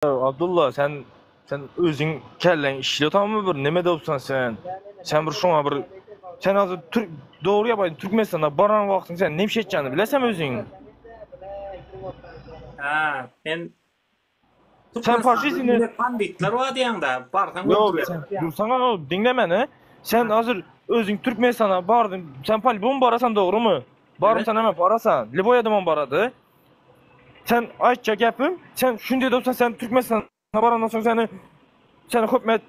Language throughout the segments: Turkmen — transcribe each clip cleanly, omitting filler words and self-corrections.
Abdulla sen sen özüň kelläň işli tammy bir neme dopsan sen. Sen bir şoňa bir sen hazır Türk dogry gap aýdym Türkmenistanda baran wagtyň sen neme iş etjäni bilesem özüň. Ha, sen Sen faşizmi banditler bar diýäňdä, barsaň Ýok, sen dursaňa o diňle meni. Sen hazır özüň Türkmenistana bardyň. Sen polibom barasan dogrymy? Barmysan näme barasan. Liboý adamam barady. Sen aýtja gepim, sen şunday bolsa sen Türkmenistana barandan soň seni seni hökümet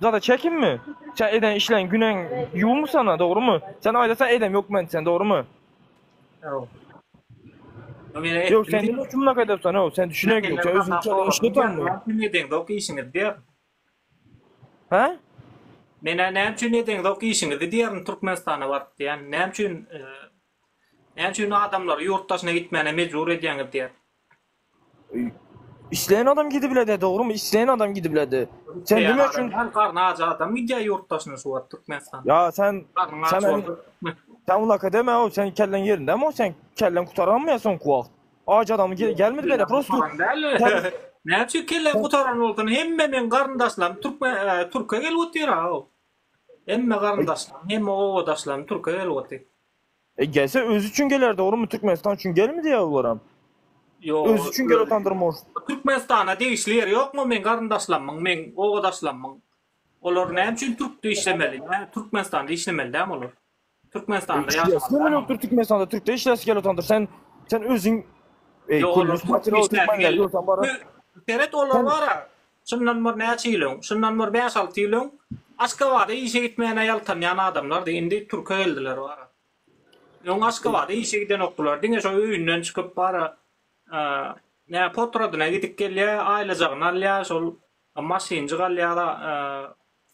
zada çekinmi? Sen eden işleň günäň ýuwmy sana, dogrymy? Sen aýdasan edem ýok men sen dogrymy? Ýok. Ýok sen nime üçin mundak edipsen o? Sen düşüneň ýok. Sen özüň çalan işini tanmy? Edeňzok işiňizi diýerin. Hä? Menä näme üçin edeňzok işiňizi diýerin Türkmenistana baryp diýen. Näme üçin Näme üçin adamlary ýurt daşyna gitmäne mejbur edýäňiz diýer. Isleýän adam gidibiledi dogrymy isleýän adam gidibiledi. Sen nime üçin Garny aç adam gidýär ýurt daşyna şu wagt Türkmenistanda. Ýa sen sen sen ulaka deme o sen kelleň ýerindemi o sen kelleň gutaranmy ýa soňky wagt. Aç adam gelmedi bele prosto. Näme üçin kellem gutaran bolsun hemme meň garyndaşlarym türkmen türke gelip otyr a. Hemme garyndaşlarym hemme obadaşlarym türke gelip otyr. E gelse özi üçin geler dogrymy Türkmenistan üçin gelmedi ya olaram. Ýok. Özi üçin gelip otandyrmy Türkmenistana degişli ýeri ýokmy meň garyndaşlarymyň, meň obadaşlarymyň? Olar näme üçin türkde işlemeli? Näme Türkmenistanda işlemeli dämi olar? Türkmenistanda ýaşamaly. Kim ýokdur Türkmenistanda türkde işläsi gelip otandyr. Sen sen özüň Ey Ýok, olar Seret olar bara. Şundan bir näçe ýyl öň, şundan bir bäş-alty ýyl öň Aşgabada işe gitmäne ýaltanýan adamlardy, indi türke geldiler bara. Öň Aşgabada işe gidenokdylar, diňe şo öýünden çykyp bara nä potradyna gidip gelýär, aýlajagyny alýar, şol maşynjyk alýar,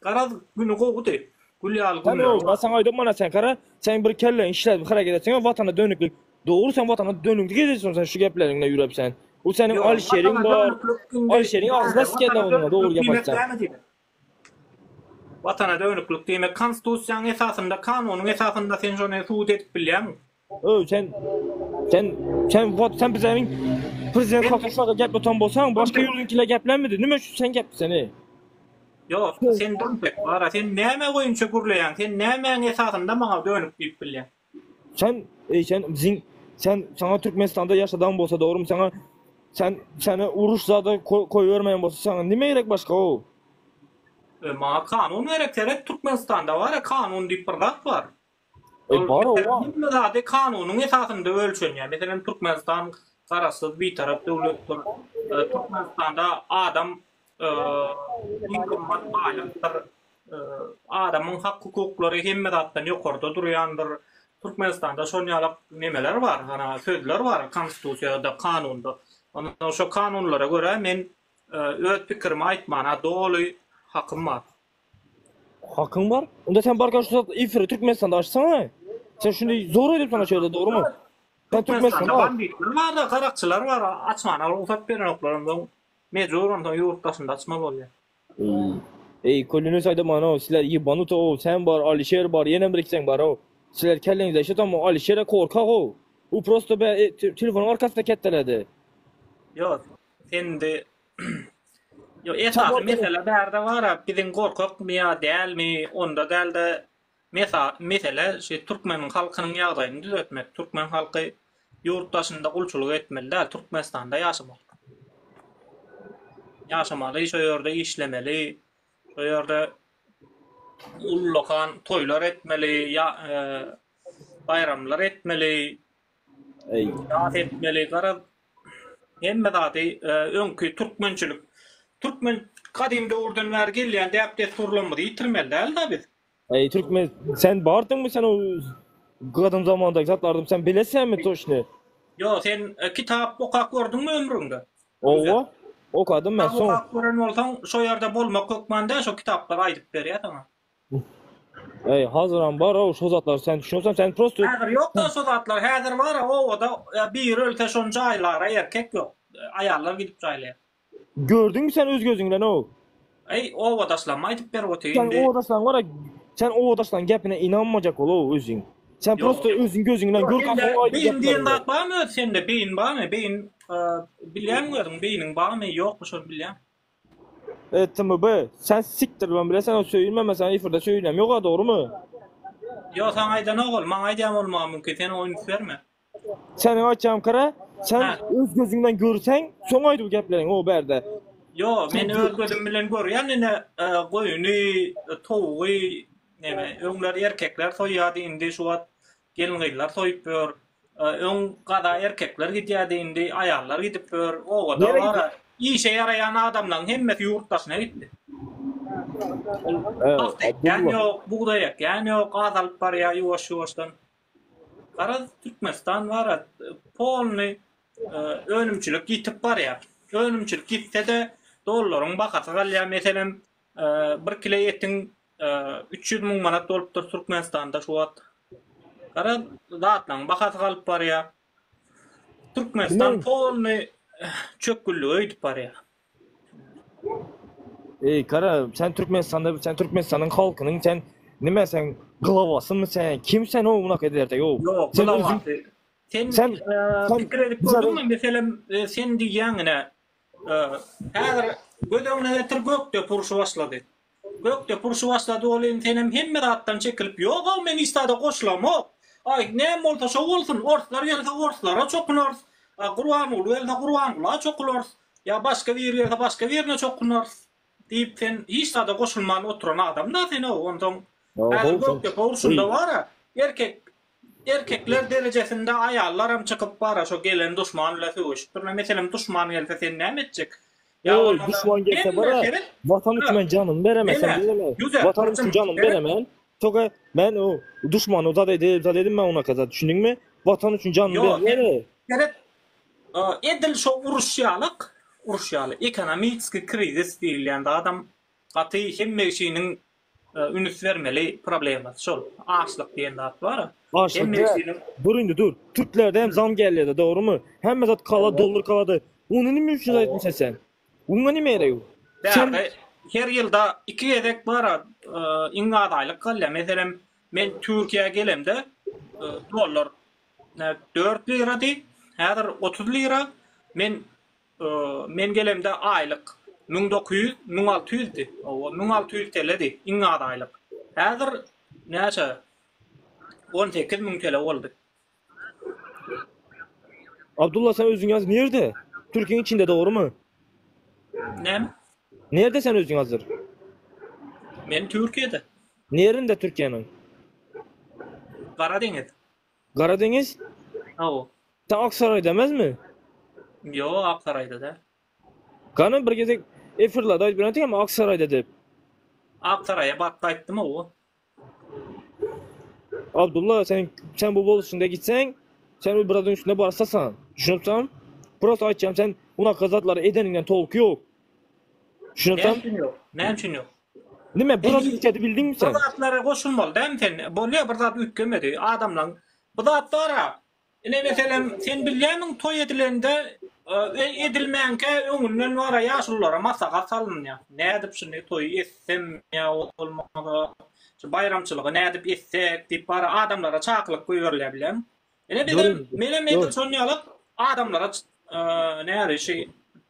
garaz güni gowudy, gül ýaly Sen günleri o, bar. saňa aýdym mana sen gara, sen bir kelleň işläp hereket etseň watana dönüklik. Dogry sen watana dönüklik edýärsiň sen şu gepleriňle ýürep sen. Bu seniň Ýok, Alişeriň watana bar. dönüklik indi Alişeriň agzyna sikerler watana onuň dogry dönüklik gep diýmek aýtsaň. näme diýmek? Watana dönüklik diýmek konstitusiýanyň esasynda, kanunyň esasynda sen şony subut edip bilýäňmi? Öw sen sen sen wat sen bizleriň prezident Sen hakynda şurada gep otan bolsaň başga ýurduňkiler geplenmedi. Nime üçin sen gep seni? Ýok, sen dönük bara sen näme boýunça gürleýäň? Sen nämäň esasynda maňa dönük diýip bilýäň? Sen eý sen biziň sen saňa Türkmenistanda ýaşadan bolsa dogrymy saňa sen seni uruş zada koýbermeýän bolsa saňa nime gerek başga ow? E, maňa kanun gerek seret Türkmenistanda bara kanun diýip bir zat bar. Eý bar owa. Hemme zady kanunyň esasynda ölçenýär. Meselem Türkmenistan garaşsyz bitarap döwletdir. E, Türkmenistanda adam e, iň gymmat baýlykdyr. Adamyň hak-hukuklary hemme zatdan ýokarda durýandyr. Türkmenistanda şon ýalak nemeler bar, hana sözler bar konstitusiýada, kanunda. Ondan şo kanunlara görä men öz pikirimi aýtmana doly hakym bar. Hakyň bar? Onda sen barka şu zat efiri Türkmenistanda açsana. Sen şuny zor edip sana şeýle dogrymy? Sen Türkmenistanda banditler bar, garakçylar bar, açmana rugsat berenoklar ondan mejbur ondan ýurt daşynda açmaly bolýar. Eý, eý kölüni saýdamano sizler ýebanuta ow sen bar Alişer bar ýenem bir ikisen bar ow sizler kelleňizde işletam o Alişere korkak ow u prosto be e, telefonyň arkasynda ketdeledi. Ýok sen indi Ýok esasy mesele bärde bara biziň gorkakmy ýa dälmi onda dälde mesa mesele şu türkmeniň halkynyň ýagdaýyny düzetmek türkmen halky ýurt daşynda gulçulyk etmeli däl Türkmenistanda ýaşamaly. Ýaşamaly, şo ýerde işlemeli, şo ýerde ullakan toýlar etmeli, ýa baýramlar etmeli, ýas etmeli, garaz, hemme zady öňki türkmençilik, türkmen gadym döwürden bäri gelýän däp-dessurlarymyzy ýitirmeli däl-dä biz. Eý türkmen sen bardyňmy sen o gadym zamandaky zatlardy sen bilesenmi toçny? Ýo sen kitap okap gördüňmi ömrüňde? Owa okadym men Kitap soň. okap gören bolsaň şo ýerde bolmak hökman däl şo kitaplar aýdyp berýär saňa. Eý hazyram bar ow şo zatlar sen düşünipsen sen prosto. Häzir ýok-da şo zatlar häzir bar obada biri ölse şony jaýlara erkek ýok aýallar gidip jaýlaýar. Gördüňmi sen öz gözüň bilen ow. Eý obadaşlaryma aýdyp berip otyr Sen indi. obadaşlaryň bara sen obadaşlaryň gepine ynanmajak bol ow özüň. Sen prosta özüň gözüň bilen gör Sende beýin diýen zat barmy özi sende beýin barmy beýin bilýäňmi özüň beýniň barmy ýokmy şony bilýäňmi. E TMB sen sikdir ben bile sen o söýülme men sana efirde söýülem ýoga dogrymy? Ýok saňa aýdanok ol maňa aýdýan bolmagy mümkin sen oňa üns berme. Seniň aýtjagym kara sen öz gözüň bilen görseň soň aýt bu gepleriňi o bärde. Ýok men öz gözüm bilen görýän ine goýuny towugy Neme, öňler erkekler soýýardy, indi şu wagt gelin-gyzlar soýup ýör. Öň gaza erkekler gidýärdi, indi aýallar gidip ýör. Obada Nere bar-a, gidýär? işe ýaraýan adamlaryň hemmesi ýurt daşyna gitdi. Ol He, pagta ekýän Abdulla. ýok, bugdaý ekýän ýok, azalyp barýar ýuwaş-ýuwaşdan. Garaz, Türkmenistan bar-a, polny önümçilik ýitip barýar. Önümçilik ýitse-de, dollaryň bahasy galýar. Meselem, bir kile etiň 300 müň manat bolupdyr Türkmenistanda şu wagt. Garaz, zatlaryň bahasy galyp barýar. Türkmenistan polny çökgünlige gidip barýar. Eý, gara, sen Türkmenistanda, sen Türkmenistanyň halkynyň sen nime sen glawasymy sen? Kim sen o munaka ederdi? Ýok. Ýok, Sen özüň glawasy. Sen, sen sen pikir edip bize gördüňmi? Meselem, sen diýýäň ine, Häzir göz öňüne getir Gökdepe urşy başlady. Gökdepe urşy başlady welin senem hemme zatdan çekilip ýog-ow men hiç zada goşulamok. Aý näme bolsa şo bolsun orslar gelse orslara çokunarys. Gurbanguly gelse Gurbangula çokularys. Ýa başga biri gelse başga birine çokunarys diýip sen hiç zada goşulman oturan adam-da sen-ow onsoň häzir Gökdepe urşunda bar-a erkek Erkekler derejesinde aýallaram çykyp bara şo gelen duşman bile söweşip durlar. Meselem duşman gelse sen näme etjek? Ýa Oý, bolmasa duşman gelse hemme bara seret. watan üçin men janymy beremen, sen Neme? bileme. Ýüze, Watan üçin Burçum, janymy seret. beremen. Toga men o duşmany zat edip, zat edip men ona zat düşündiňmi? Watan üçin janymy Ýok, sen bermeli. seret. Edil şo uruş ýalyk, uruş ýaly ekonomiçeskiý krizis diýilýän zadam gaty hemme kişiniň Ünüs bermeli problemasy şol. Açlyk diýen zat bar. Açlyk Hemme däl. kişiniň Dur indi dur. Türklerde hem zam gelýärdi dogrymy? Hemme zat kala dollar kalady. Ony nime üçin aýtmyşa sen? Oňa nime gerek? Sen Bärde her ýylda iki gezek bar iň az aýlyk galýar. Meselem men Türkiýä gelemde dollar 4 lirady. Häzir 30 lira. Men Men gelemde aýlyk 1900, 1600-di. Hawa, 1600 TL-di iň az aýlyk. Häzir näçe? 18 müň TL boldy. Abdulla sen özüň ýaz nirde? Türkiýeň içinde dogrymy? Näme? Nirde sen özüň hazir? Men Türkiýede. Nerinde Türkiýäniň? Gara deňiz. Gara deňiz? Hawa. Sen Aksaraýda emesmi? Ýok, Aksaraýda däl. Gany bir gezek efirlerde aýdyp bilen ama Aksaraýda diýip. Aksaraýa baryp gaýtdym hawa. Abdulla sen sen bu boluşunda gitseň, sen bu biradyň üstüne barsasan. Düşünipsan? Prosta aýtjam sen unaka zatlary edeniňden tolky ýok. Düşünipsan? Näme üçin ýok? Näme üçin ýok? Nime biraz üýtgedi bildiňmi sen? Bir zatlara goşulmaly dälmi sen? Bolýa bir zat üýtgemedi. Adamlaň bu zat bar-a. Ine meselem sen bilýärmiň toý edilende edilmänkä öňünden bar-a ýaşululara maslahat salynýar. Nädip şuny toýy etsem ýa bolmasa şu baýramçylygy nädip etsek diýip bar-a adamlara çakylyk goýberilýär bilýärmiň? Ine bizem menem edil şon ýaly adamlara näri şi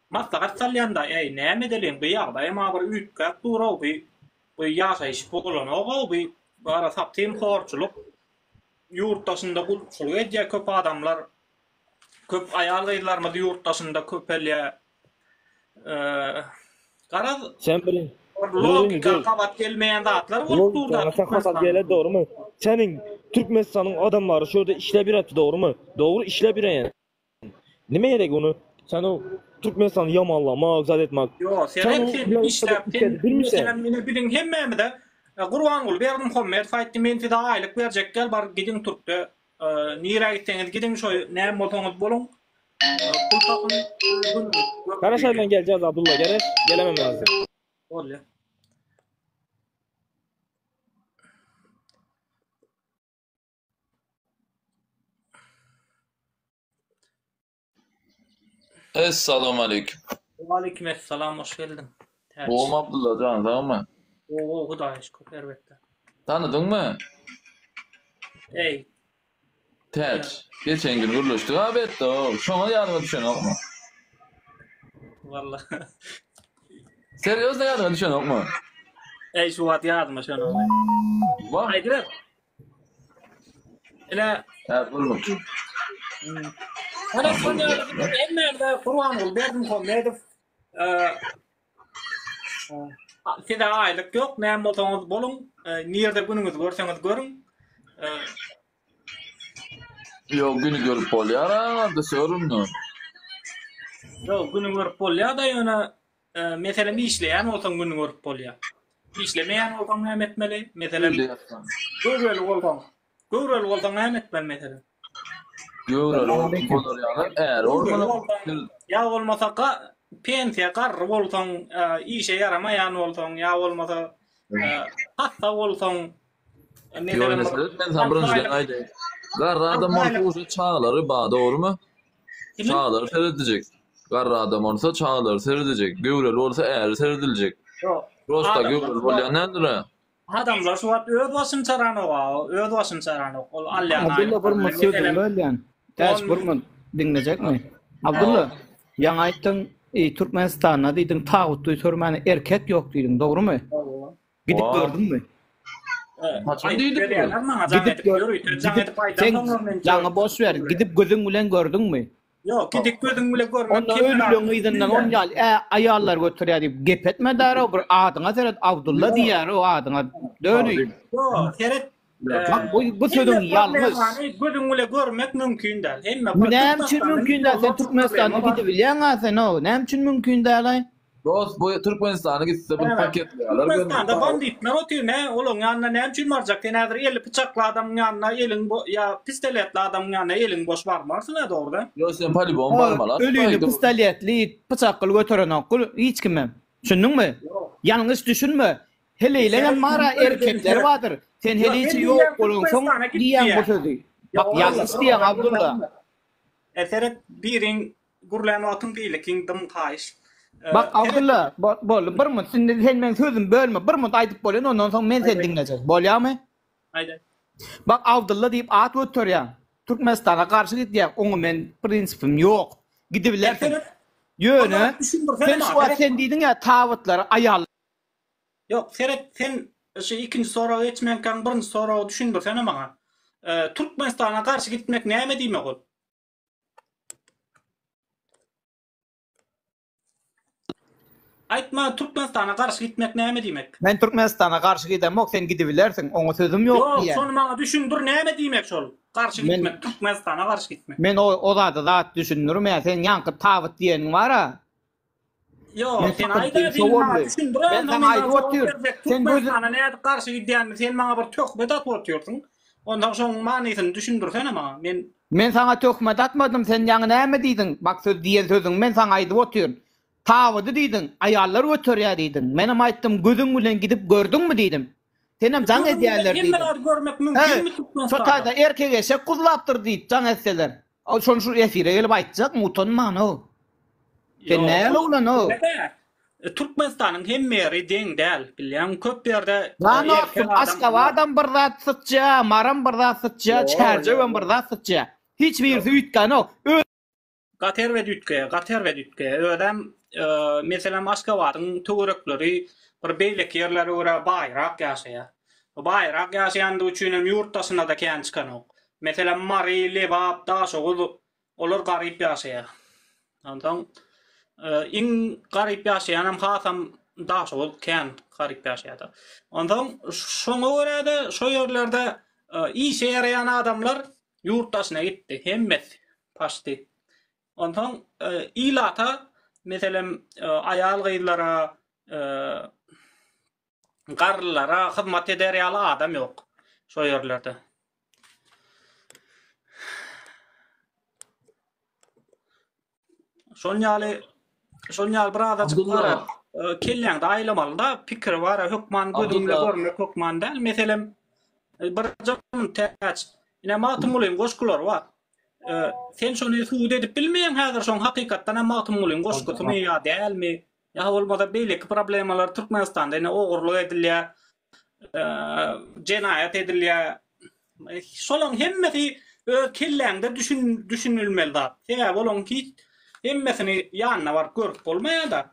maslahat salýanda eý näme edeliň bu ýagdaýam-a bir üýtgäp dur-ow bu bu ýaşaýyş bolanogow bu bara satyn horçulyk ýurt daşynda gulçulyk edýär köp adamlar köp aýal gyzlarymyz ýurt daşynda köpelýär Garaz, Sen bir logika gabat gelmeýän zatlar bolup dur da. Logika geler dogrymy? Seniň Türkmenistanyň adamlary şu ýerde işläp ýörepdi dogrymy? Dogry işläp ýören. Nime gerek ony? Sen o Türkmenistany ýamanlamak, zat etmek. Ýok, sen sen işläp sen meselem ine biziň hemmämize e, Gurbanguly Berdimuhamedow aýtdy, men size aýlyk berjek gel bar gidiň türkde e, nirä gitseňiz gidiň şo näme bolsaňyz boluň. Pul tapyň günüňizi Garaş ben geleceğiz Abdullah gerek. Gelemem lazım. Bolýar. Essalamu aleýkum. Waleýkim essalam hoş geldiň. Täç. Gowmy Abdylla jan sagmy? Gowy gowy Hudaýa şükür erbetde. Tanydyňmy? Eý. Täç, geçen gün gürleşdik a betde o, şoňa ýadyňa düşenokmy? Walla. Serýozno ýadyňa düşenokmy? Eý şu wagt ýadyma düşenok. Wah. Aýdyber. Ine. Hä, bolmut. Ana şol ýaly hemmämize Gurbanguly Berdimuhamedow Size aýlyk ýok, näme bolsaňyz boluň, nirde günüňizi görseňiz görüň. Ýok, güni görüp bolýar a, sörümde. Ýok, güni görüp bolýar-da, ýöne meselem işleýän bolsaň güni görüp bolýar. Işlemeýän bolsaň näme etmeli? Meselem, göwreli bolsaň, göwreli bolsaň näme etmeli meselem? Göwreli bolar ýaly är bolmaly. Ýa bolmasa pensiýa garry bolsaň, işe ýaramaýan bolsaň, ýa bolmasa hassa bolsaň, Ýöne seret men saňa birinjiden aýdaýyn. Garry adam bolsa uje çagalary bar dogrymy? Çagalary seredijek. Garry adam bolsa çagalary seredijek. Göwreli bolsa äri serediljek. Prosta göwreli bolýan däldir-ä. Adamlar şu wagt öz başyny çaranok, öz başyny çaranok. Ol alýan Abdulla bir mut sözüňi bölýän. Täç bir mut diňlejekmi? Abdulla, ýaňy aýtdyň, Türkmenistanda diýdiň, tabytly sürmäne erkek ýok diýdiň, dogrumy? Gidip gördüňmi? Haçan diýdim? Gidip gör, gidip sen ýaňy boş ber, gidip gözüň bilen gördüňmi? Ýok, gidip gözüň bile görmek Onda ölüleň yzyndan on ýaly ä aýallar götürýär diýip gep etme dara bir adyňa seret Abdulla diýýär o adyňa döni. Ýok, seret. Bak bu bu sözüň ýalňyş. Gözüň bile görmek mümkin däl. Hemme Näme üçin mümkin däl? Sen Türkmenistanda gidibilýäň-a sen o. Näme üçin mümkin däl-aý? Dost bu Türkmenistana gitse bu paketleýärler. Türkmenistanda banditler otyr nä olaň ýanyna näme üçin barjak sen häzir eli pyçakly adamyň ýanyna eliň ýa pistoletli adamyň ýanyna eliň boş barmarsyň a dogry däl. Ýok sen polibom barmaly. Ölüni pistoletli pyçakly göterenok gul hiç kimem. Düşündiňmi? Ýalňyş düşünme. Heleýleňem bara erkekleri bardyr. Sen heleýçi ýok bolansoň diýýäň bu sözi. Bak ýalňyş diýýäň Abdulla. Seret biriň Gürlän wagtyň beýlekiň dym haýyş. Bak Abdylla, boldy bir munt indi sen meň sözümi bölme bir munt aýdyp bolýan ondan soň men seni diňlejek bolýamy? Aýdaý. Bak Abdylla diýip at göterýäň Türkmenistana garşy gidýäň oňa men prinsipim ýok gidibilersiň ýöne sen şu wagt sen diýdiň ýa tabytlary aýal Ýok seret sen şu ikinji soraga geçmänkäň birinji soragy düşündirsene maňa. Türkmenistana garşy gitmek näme diýmek ol? Aýtma Türkmenistana garşy gitmek näme diýmek? Men Türkmenistana garşy gidemok sen gidibilersiň oňa sözüm ýok Ýok diýýän. şony maňa düşündir näme diýmek şol garşy Men gitmek Türkmenistana garşy gitmek. Men o o zady zat düşündirmeýän seň ýaňky tabyt diýeniň bara Ýok, Men sen tapyp aýda diýip sen maňa boldy. düşündir Men onda saňa men aýdyp jogap otyryn. berjek. Sen göz Türkmenistana nädip garşy gidýänini sen maňa bir töhmet atyp otyrsyň. Onsoň şoň manysyny düşündirsene maňa. Men Men saňa töhmet atmadym, sen ýaňy näme diýdiň? Bak söz diýen sözüňi men saňa aýdyp otyryn. Tabydy diýdiň, aýallar göterýär diýdiň. Menem aýtdym, gözüň bilen gidip gördüňmi diýdim. Senem jaň gözüň bilen edýärler hemme diýdim. zady görmek He, mümkinmi şo Türkmenistanda? taýda erkek eşek guzlapdyr diýip jaň etseler. Ol şony şu efire gelip aýtjakmy utanman-ow. Sen Ýok, näl oglan-ow? Diňle-de, Türkmenistanyň hemme ýeri deň däl, bilýäňmi? Köp ýerde Jan erkek dostum, adam Aşgabadam bir zat syçýa, Maram bir zat syçýa, Ýok, Çärjewem ýok. bir zat syçýa. Hiç birisi üýtgänok. Öz Gaty erbet üýtgeýär, gaty erbet üýtgeýär. Özem, meselem, Aşgabadyň töwerekleri bir beýleki ýerlere görä baýrak ýaşaýar. Baýrak ýaşaýandygy üçin hem ýurt daşyna-da kän çykanok. Meselem, Mary, Lebap, Daşoguz olar garyp ýaşaýar. Onsoň iň garyp ýaşaýanam hasam Daşoguz kän garyp ýaşaýar-da. Onsoň şoňa görä-de şo ýerlerde işe ýaraýan adamlar ýurt daşyna gitdi, hemmesi paşdy. Onsoň ilata, meselem, aýal-gyzlara, garrylara hyzmat eder ýaly adam ýok şo ýerlerde. Şon ýaly şon ýaly bir azajyk bar kelläňde aýlamaly-da, pikiri bar, hökman gözüň bilen görmek hökman däl. Meselem, bir täç. Ine Magtymgulyň goşgulary bar. Sen şony subut edip bilmeýäň häzir şoň hakykatdan hem Magtymgulyň goşgusymy ýa dälmi? Ýa bolmasa beýleki problemalar Türkmenistanda ine ogurlyk edilýär, jenaýat edilýär. Şolaryň hemmesi. öz kelläňde düşün düşünilmeli zat. Sebäbi olaryň hiç hemmesini ýanyna baryp görüp bolmaýar-da.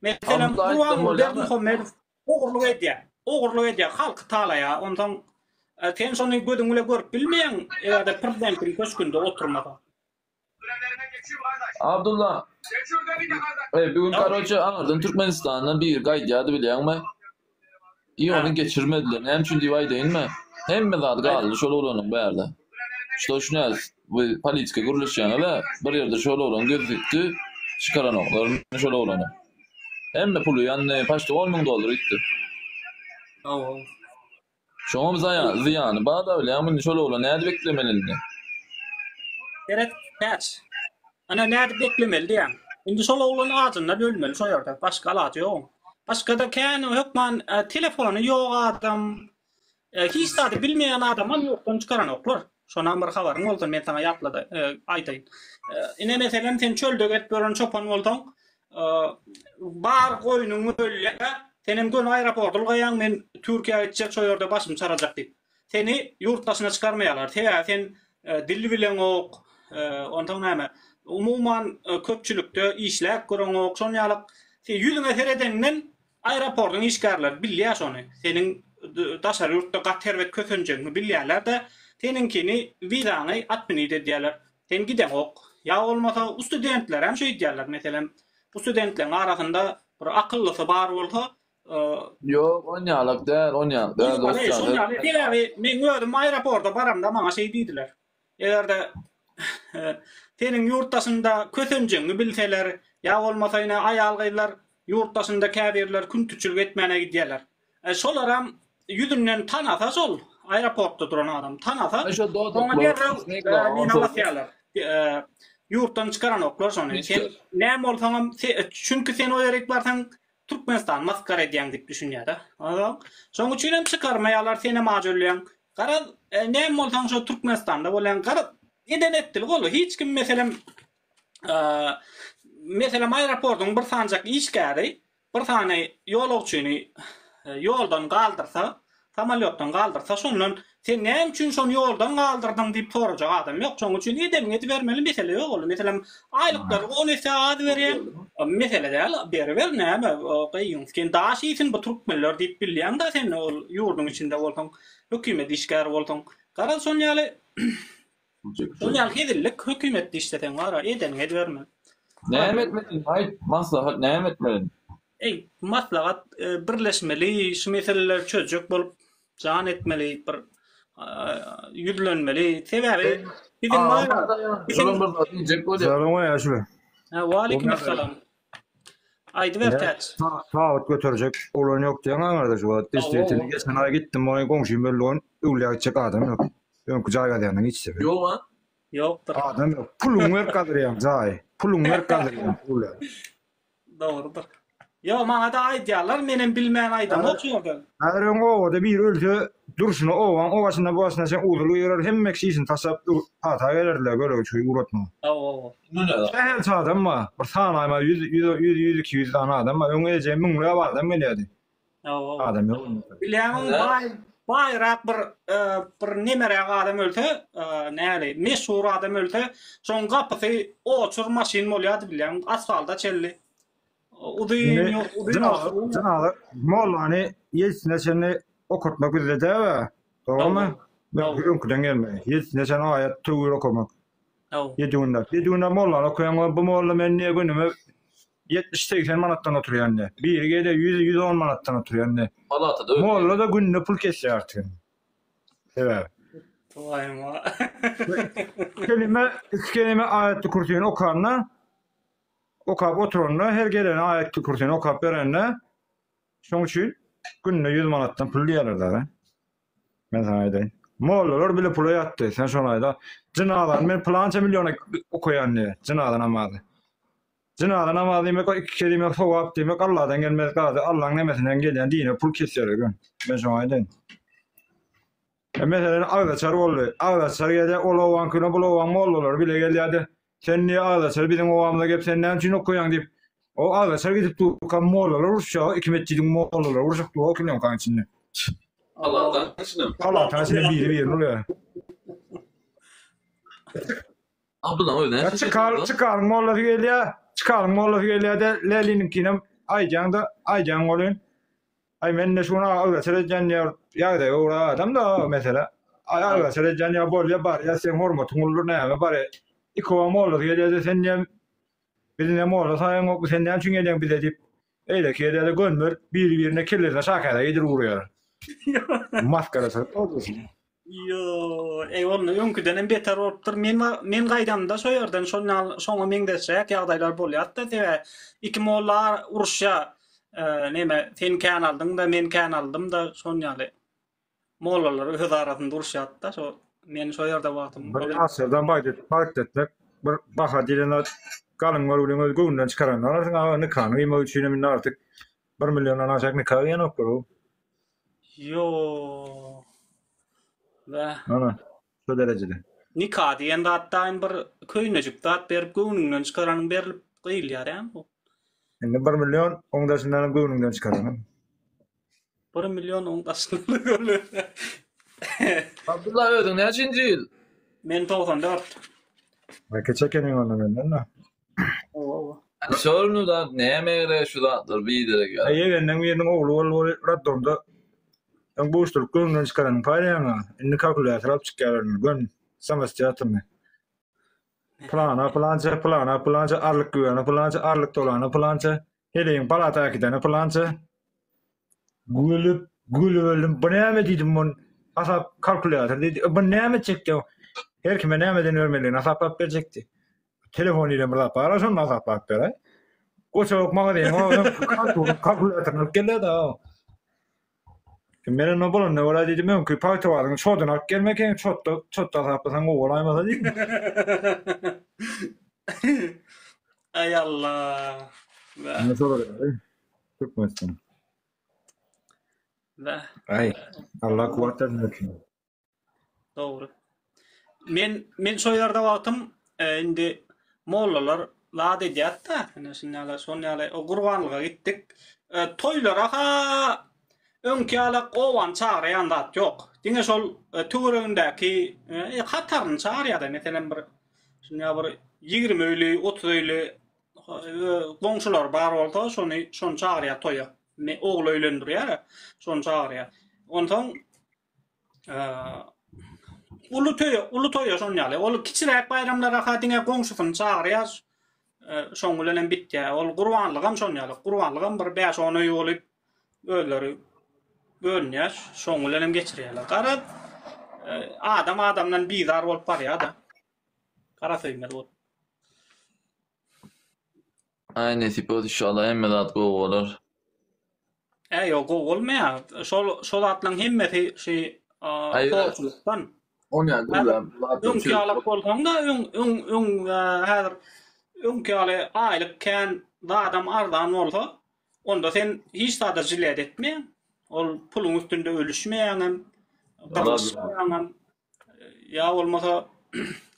Meselem, Gurbanguly Berdimuhamedow ogurlyk edýär. Ogurlyk edýär, halky talaýar. Onsoň e, sen şony gözüň bile görüp bilmeýäň, eger-de prezidentiň köşgünde oturmasaň. Abdulla. Ey, bu gün karoçe aňyrdan Türkmenistandan biri gaýdýardy bilýäňmi? I ony geçirmediler. Näme üçin diýip aýdaýynmy? Hemme zat galdy şol oglanyň bärde. Şo şunäz bu politika gürleşýäňiz-ä, bir ýerde şol oglan göz dikdi, çykaranoklar şol oglany. Hemme puly ýandy, paçti on müň dollar gitdi. Hawa. Şoňam zyýany bar-da bilýäňmi indi şol oglan nädip eklemeli indi? Seret Täç. Ana nädip eklemeli diýýäň. Indi şol oglan ajyndan ölmeli şo ýerde. Başga alajy ýok oň. Başgada kän hökman telefony ýok adam, hiç zady bilmeýän adamam ýurtdan çykaranoklar. Şonam bir habaryň bolsun men saňa ýatlada aýdaýyn. Ine meselem sen çölde gezip ýören çopan bolsaň, bar goýnuň ölýär, senem göni aeroporta ylgaýaň men Türkiýä gitjek şo ýerde başymy çarajak diýip. Seni ýurt daşyna çykarmaýarlar. Sebäbi sen dil bileňok, onsoň näme, umuman köpçülikde işläp göreňok, şon ýaly sen ýüzüňe seredeninden Aeroportyň işgärleri bilýär şony. Seniň daşary ýurtda gaty erbet kösenjegiňi bilýärler-de, seniňkini, wizaňy atmenit edýärler. Sen gideňok. Ýa bolmasa ustudentlerem şeýdýärler. Meselem, ustudentleriň arasynda bir akyllysy bar bolsa, Ýok, onýalak däl, onýalak däl dost jan. Şon ýaly, sebäbi meň özüm aeroporta baramda maňa şeý diýdiler. Eger-de seniň ýurt daşynda kösenjegiňi bilseler, ýa bolmasa ine aýal-gyzlar ýurt daşynda käbirleri küntiçilik etmäne gidýärler. E, şolaram ýüzünden tanasa şol aeroportda duran adam tanasa, oňa derrew mina basýarlar. E, ýurtdan çykaranoklar şony. Sen näme bolsaňam, çünki sen o ýere barsaň Türkmenistany masgara edýäň diýip düşünýär-de. Şonuň üçin hem çykarmaýarlar, senem aç ölýäň. Garaz, näme bolsaň şo Türkmenistanda bolýaň. Garaz, eden etdilik ol. Hiç kim meselem, meselem aeroportyň bir sanjak işgäri bir sany ýolagçyny ýoldan galdyrsa, Samolýotdan galdyrsa şondan sen näme üçin şony ýoldan galdyrdyň diýip sorajak adam ýok. Şonuň üçin edeniňi edibermeli mesele ýok ol. Meselem aýlyklary on esse az berýän mesele däl beriber näme gyýyň sen daş iýsin bu türkmenler diýip bilýäňda sen ol ýurduň içinde bolsaň hökümet işgäri bolsaň. Garaz şon ýaly Şol ýaly hezillik hökümetde işleseň bara edeniňi ediberme. Näme etmeli aýt maslahat näme etmeli. Eý maslahat birleşmeli şu meseleleri çözjek bolup jan etmeli bir ýüzlenmeli sebäbi biziň biziň Salam ýaşuly. Waleýkim essalam. Aýdyber Täç. Tabyt göterjek oglan ýok diýen aňyrda şu wagt. Destetini geçen aý gitdim, onuň goňşym öldi, onuň öwlüýä gitjek adam ýok. Öňki jaý gazýandan hiç sebäp. Ýok a? Ýokdur. Adam ýok. Puluňy berip gazyrýaň jaýy. Puluňy berip gazyrýaň öwlüýä. Dogrudyr. Ýok, maňa-da aýdýarlar, menem bilmän aýdamok şu ýerde. Häzir öň obada biri ölse, durşuna obaň o başyndan bu başyna çen uzuly girer, hemme kişi işini taşlap pata gelerdiler göregi çüý ugratmaga. Hawa. Sähelçe adam bar, bir sanaýma ýüz, ýüz, ýüz, ýüz, 200 sany adam bar. Öň eje müňläp adam gelýärdi. Hawa. Adam ýok indi. Bilýäňmi, baý, baýrak bir bir nemeräk adam ölse, näli, meşhur adam ölse, şoň gapysy oçur maşyn bolýardy bilýäňmi, asfalda çenli. Uzyn ýol, uzyn ýol. Jynaza mollany ýedisine çenli okatmak bizde däp-ä. Dogrumy? Öňküden gelme. Ýedisine çenli aýat töwir okamak. Ýedi günde. Ýedi günde mollany okaýaň, bu molla men diýe günüme 70-80 manatdan oturýan diýe. Biri gelýär 100-110 manatdan oturýan diýe. Palatada öýde. Molla-da günde pul kesýär artyk. Sebäbi. Waýma. Kelime, iki kelime aýatly kürsini okanda, okap oturanda, her gelene aýatly kürsini okap berende, şoň üçin günde 100 manatdan pul diýerler dagy. Men saňa aýdaýyn. Mollalar bile pula ýatdy. Sen şony aýda. Jynazany men pylança milliona okaýan diýe. Jynaza namazy. Jynaza namazy diýmek o iki kelime sogap diýmek Allahdan gelmez gazy Allaň nemesinden gelýän dine pul kesýär eken. Men şoňa aýdaýyn. E meselen agzaçar boldy. Agzaçar gelýär ol obaňkyna bul obaň mollalary bile gelýärdi. Sen niýe agzaçar biziň obamyza gelip sen näme üçin okaýaň diýip o agzaçar gidip durka mollalar uruşýar iki metjidiň mollalary uruşyp dur o kilemkaň içinde. Palatanyň içinde. Palatanyň içinde biri birini urýar. Abdullaň özi näçe Çykar, çykaryň mollasy gelýär. Çykaryň mollasy gelýär-de, Läliniňkinem aýdýaň-da, aýdýaň welin, aý men-de şu gün agzaçar edýän diýýär, ýagdaýa görä adam-da mesele. Aý agzaçar edýän diýýär, bolýar, barýar, seň hormatyň uludyr, näme barýar. Ikowa mollasy gelýär-de, sen diýýär, bizi ne molla saýaňokmy, sen näme üçin gelýäň bize diýip, beýleki gelýär-de, gönümel biri-birine kellesine şakäse geýdirip urýar. Maskaraçylyk boldy. Ýo, eý onda öňküdenem beter bolupdyr. Men men gaýdamda şo ýerden şonal şoňa meňzeşräk ýagdaýlar bolýardy-da, sebäbi iki molla uruşýa, neme sen kän aldyň-da, men kän aldym-da, şon ýaly. Mollalar öz arasynda uruşýardy-da, şo men şo ýerde wagtym. Bir ýaşlardan bagt etmek, bir baha diýlen zat galyň görgüliň öz göwnünden çykarandan alarsyň, aga nikany gyýmak üçinem indi artyk bir milliondan aşak nika gyýanoklar. Ýo. Wah. Ana, şo derejede. Nika diýen zat daýym bir köýnejik zat berip göwnüňden çykaranyň berlip gyýylýar ýa bu. Indi 1 million oň daşyndan göwnüňden çykaranyň. 1 million oň daşyndan göwnüň. Abdylla özüň näçinji ýyl? Men 94. Ay kiçi ekeniň onda menden de. Owa. Şorny da näme gerek şu zatlar biderek ýa. Ýegenleň biriniň ogly boldy ol roddomda öň buşduryp göwnünden çykaranyň paýlaýaňa indi kalkulýator alyp çykýarlar indi gön samostýatelnyý. Plana pylança plana pylança arlyk güwene pylança arlyk dolana pylança heleýiň palata äkidene pylança. Gülüp, gülüp öldüm. Bu näme diýdim mun hasap kalkulýator diýdi. Bu näme etjekdi? Her kime nämeden bermelidigini hasaplap berjekdi. Telefon diýlen bir zat bar, şonda hasaplap beräý. Goçak magazynyň ogly kalkulýatoryny alyp geldi-de. Men onda bolanda görä diýdim, öňki pagtabazyň çoduny alyp gelmek, çotda, çotda hasaplasaň gowy bolaýmasa diýdim. Aý Allah. Ne sorar? Türkmenistan. Wah. Aý, Allah kuwwat bersin. Dogry. Men men şo ýerde wagtym e, indi mollalar zat edýärdi-de, ine şun ýaly, şon ýaly o gurbanlyga gitdik. E, toýlara ha öňki ýaly obany çagyrýan zat ýok. Diňe şol e, töweregindäki e, hataryny çagyrýar-da, meselem bir şun ýaly bir 20 öýli, 30 öýli Goňşulary bar bolsa şony şony çagyrýar toýa. Ogly öýlendirýär, şony çagyrýar. Onsoň uly toýa, uly toýa şon ýaly. Ol kiçiräk baýramlara ha diňe goňşusyny çagyrýar. Şoň bilen hem bitýär. Ol gurbanlygam şon ýaly. Gurbanlygam bir 5-10 öý bolup özleri bölünýär. Şoň bilen hem geçirýärler. Garaz, adam adamdan bizar bolup barýar-da. Garasöýmez bolup. Aý nesip bolsa inşallah hemme zat gowy bolar. Ä ýok gowy bolmaýar. Şol şo zatlaryň hemmesi şi horçulykdan. Onýa gürläp Öňki ýaly bolsaň-da öň öň öň häzir öňki ýaly aýlyk kän zadam arzan bolsa onda sen hiç zada jilet etmeýäň. Ol puluň üstünde ölüşmeýäňem, gyrlyşmaýaňam. Ýa bolmasa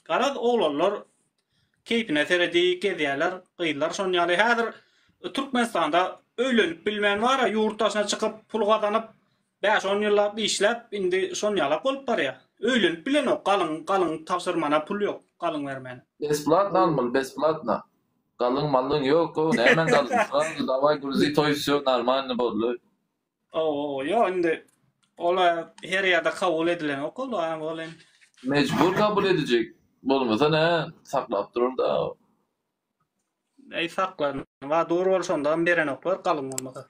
garaz oglanlar keýpine seredip gezýärler, gyzlar şon ýaly. Häzir Türkmenistanda öýlenip bilmän bar-a, ýurt daşyna çykyp pul gazanyp, bäş-on ýyllap işläp, indi şon ýalak bolup barýar. Öýlenip bilenok, galyň, galyň tabşyrmana pul ýok, galyň bermäne. Besplatno almaly, besplatno. Galyň malyň ýok, o näme galyň, srazu daway gruzi toý wsё normalno boldy. Owo, ýok indi ola her ýerde kabul edilenok ol a welin. Mejbur kabul edijek. Bolmasa nä saklap durar da. Eý saklan wa dur bol şondam berenoklar galyň bolmasa.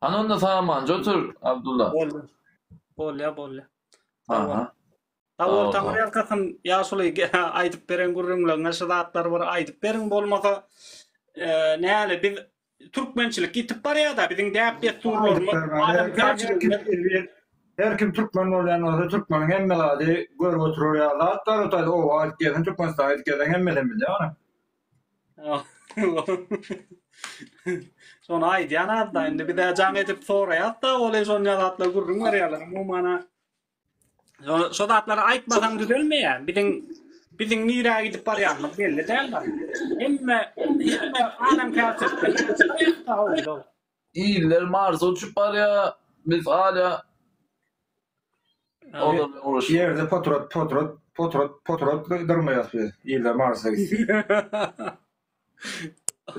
Hany onda samanca otur Abdulla. Boldy. Bolýa bolýa. Aha. Sag bol Taňryýalkasyn ýaşuly aýdyp beren gürrüňleriňe şu zatlary bir aýdyp beriň bolmasa näle biz türkmençilik ýitip barýada biziň däp dessurlarymyz adamkärçiligimiz Her kim türkmen bolýan bolsa türkmeniň hemme zady görüp oturar ýaly zat bar o taýda oba gaýdyp gelseň Türkmenistana gaýdyp gelseň hemmesini bilýär ony. Şony aýdýan azda indi bize jaň edip soraýas-da ol şonýa zatlar gürrüň berýärler umuman Şo zatlary aýtmasaň düzelmeýär. Biziň biziň nirä gidip barýanymyz belli däl. Hemme hemme adamkärçilikden. Iller Marsa uçup barýar, biz galýa. Ýerde potrat, potrat. Potrat, potrat dyrmaýas biz. Iller Marsa gitsin.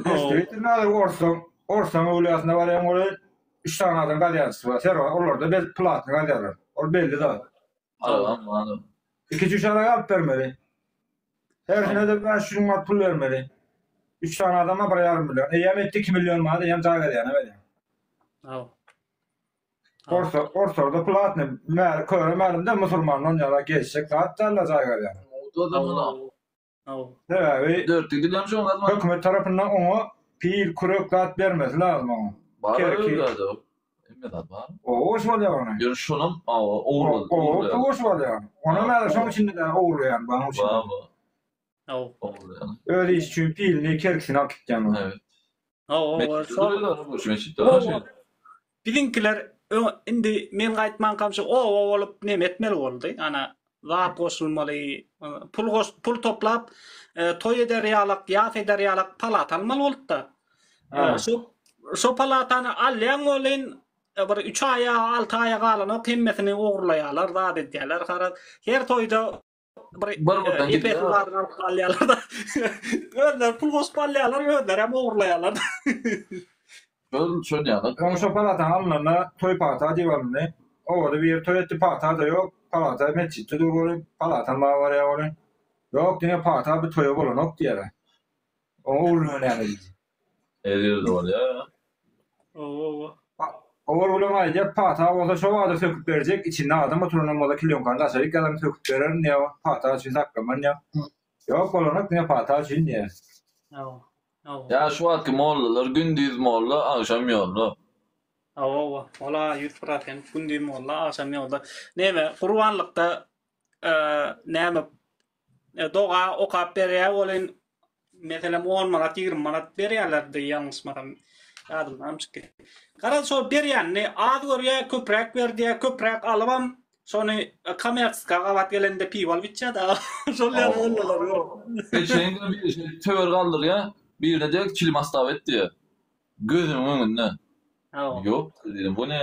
Действительно, orsaň, orsaň öwlüýasynda barýaň ol üç sany adam gazýançysy bar. Ser olarda bel platny gazýarlar. Ol belli zat. Arabam bar. Ikinji üç araba alyp bermeli. Hersine-de 500 manat pul bermeli. Üç sany adama bir ýarym million. Eýýäm etdi 2 million manat, eýýäm jaý berýäne berýär. Hawa. Orsa, orslarda platny, mäli, köre mälimde musulmandan ýala geçjek zat däl-de jaý berýär. Hawa. Sebäbi Dörtlük dilem şoň azman. hökümet tarapyndan oňa pil, kürek zat bermesi lazym oňa. Bar Kerki. öyle zat. Hemme zat bar. Oba goşup alýar ony. Ýöne şonam awa Oba goşup alýar. Onam häzir şoň içinde-de ogurlaýan bagyň içinde. Bar bar. Hawa. Ogurlaýan. Öz işi üçin pilini, kerkisini alyp gitýän ol. Evet. Hawa, hawa. Şol Meçitde bar şeýle. Biziňkiler indi men gaýtmankam şu oba bolup neme etmeli boldy. Ana zat goşulmaly, pul goş pul toplap toý eder ýalak, ýas eder ýalak palata almaly boldy-da. Şu şo palatany alýaň welin bir 3 aýa, 6 aýa galanok hemmesini ogurlaýarlar, zat edýärler. Garaz, her toýda bir Bir-birden epesi gidýär. zadyny alyp galýarlar-da. Özleri pul goşup alýarlar, özleri hem ogurlaýarlar. Şol şol ýaly. Öň şo palataň alnanda toý pata diýip alyndy. Obada biri toý etdi, pata-da ýok. Palata metjitde dur welin, palatam bar barýar welin. Ýok, diňe pata bu toýa bolanok diýýärler. Oňa ugruna näme diýdi. Her ýerde bolýar. Owa. Owal bilen aýdýar, pata bolsa şo bada söküp berjek, içinde adam oturanam bolsa klýonkany daşaryk ýazaryn söküp bererin diýýär, pata üçin saklaman diýýär. Ýok bolanok diňe pata üçin diýýär. Hawa. Hawa. Ýa şu wagtky mollalar gündiz molla, agşam ýolda. Hawa, ola 100% gündiz molla, agşam ýolda. Neme, gurbanlykda näme doga okap berýär welin meselem 10 manat 20 manat berýärlerdi ýalňyşmasam ýadymdan çykdy. Garaz şol berýänini az görýär, köpräk ber diýýär, köpräk alybam şony kommersiýa gabat gelende piwo alyp içýär-de. Şol ýaly mollalar ýok. Geçen gün biri şeýdip töwer galdyrýar, birine diýýär ki çilim astap et diýýär. Gözümiň öňünde. Ýok diýdim, bu ne?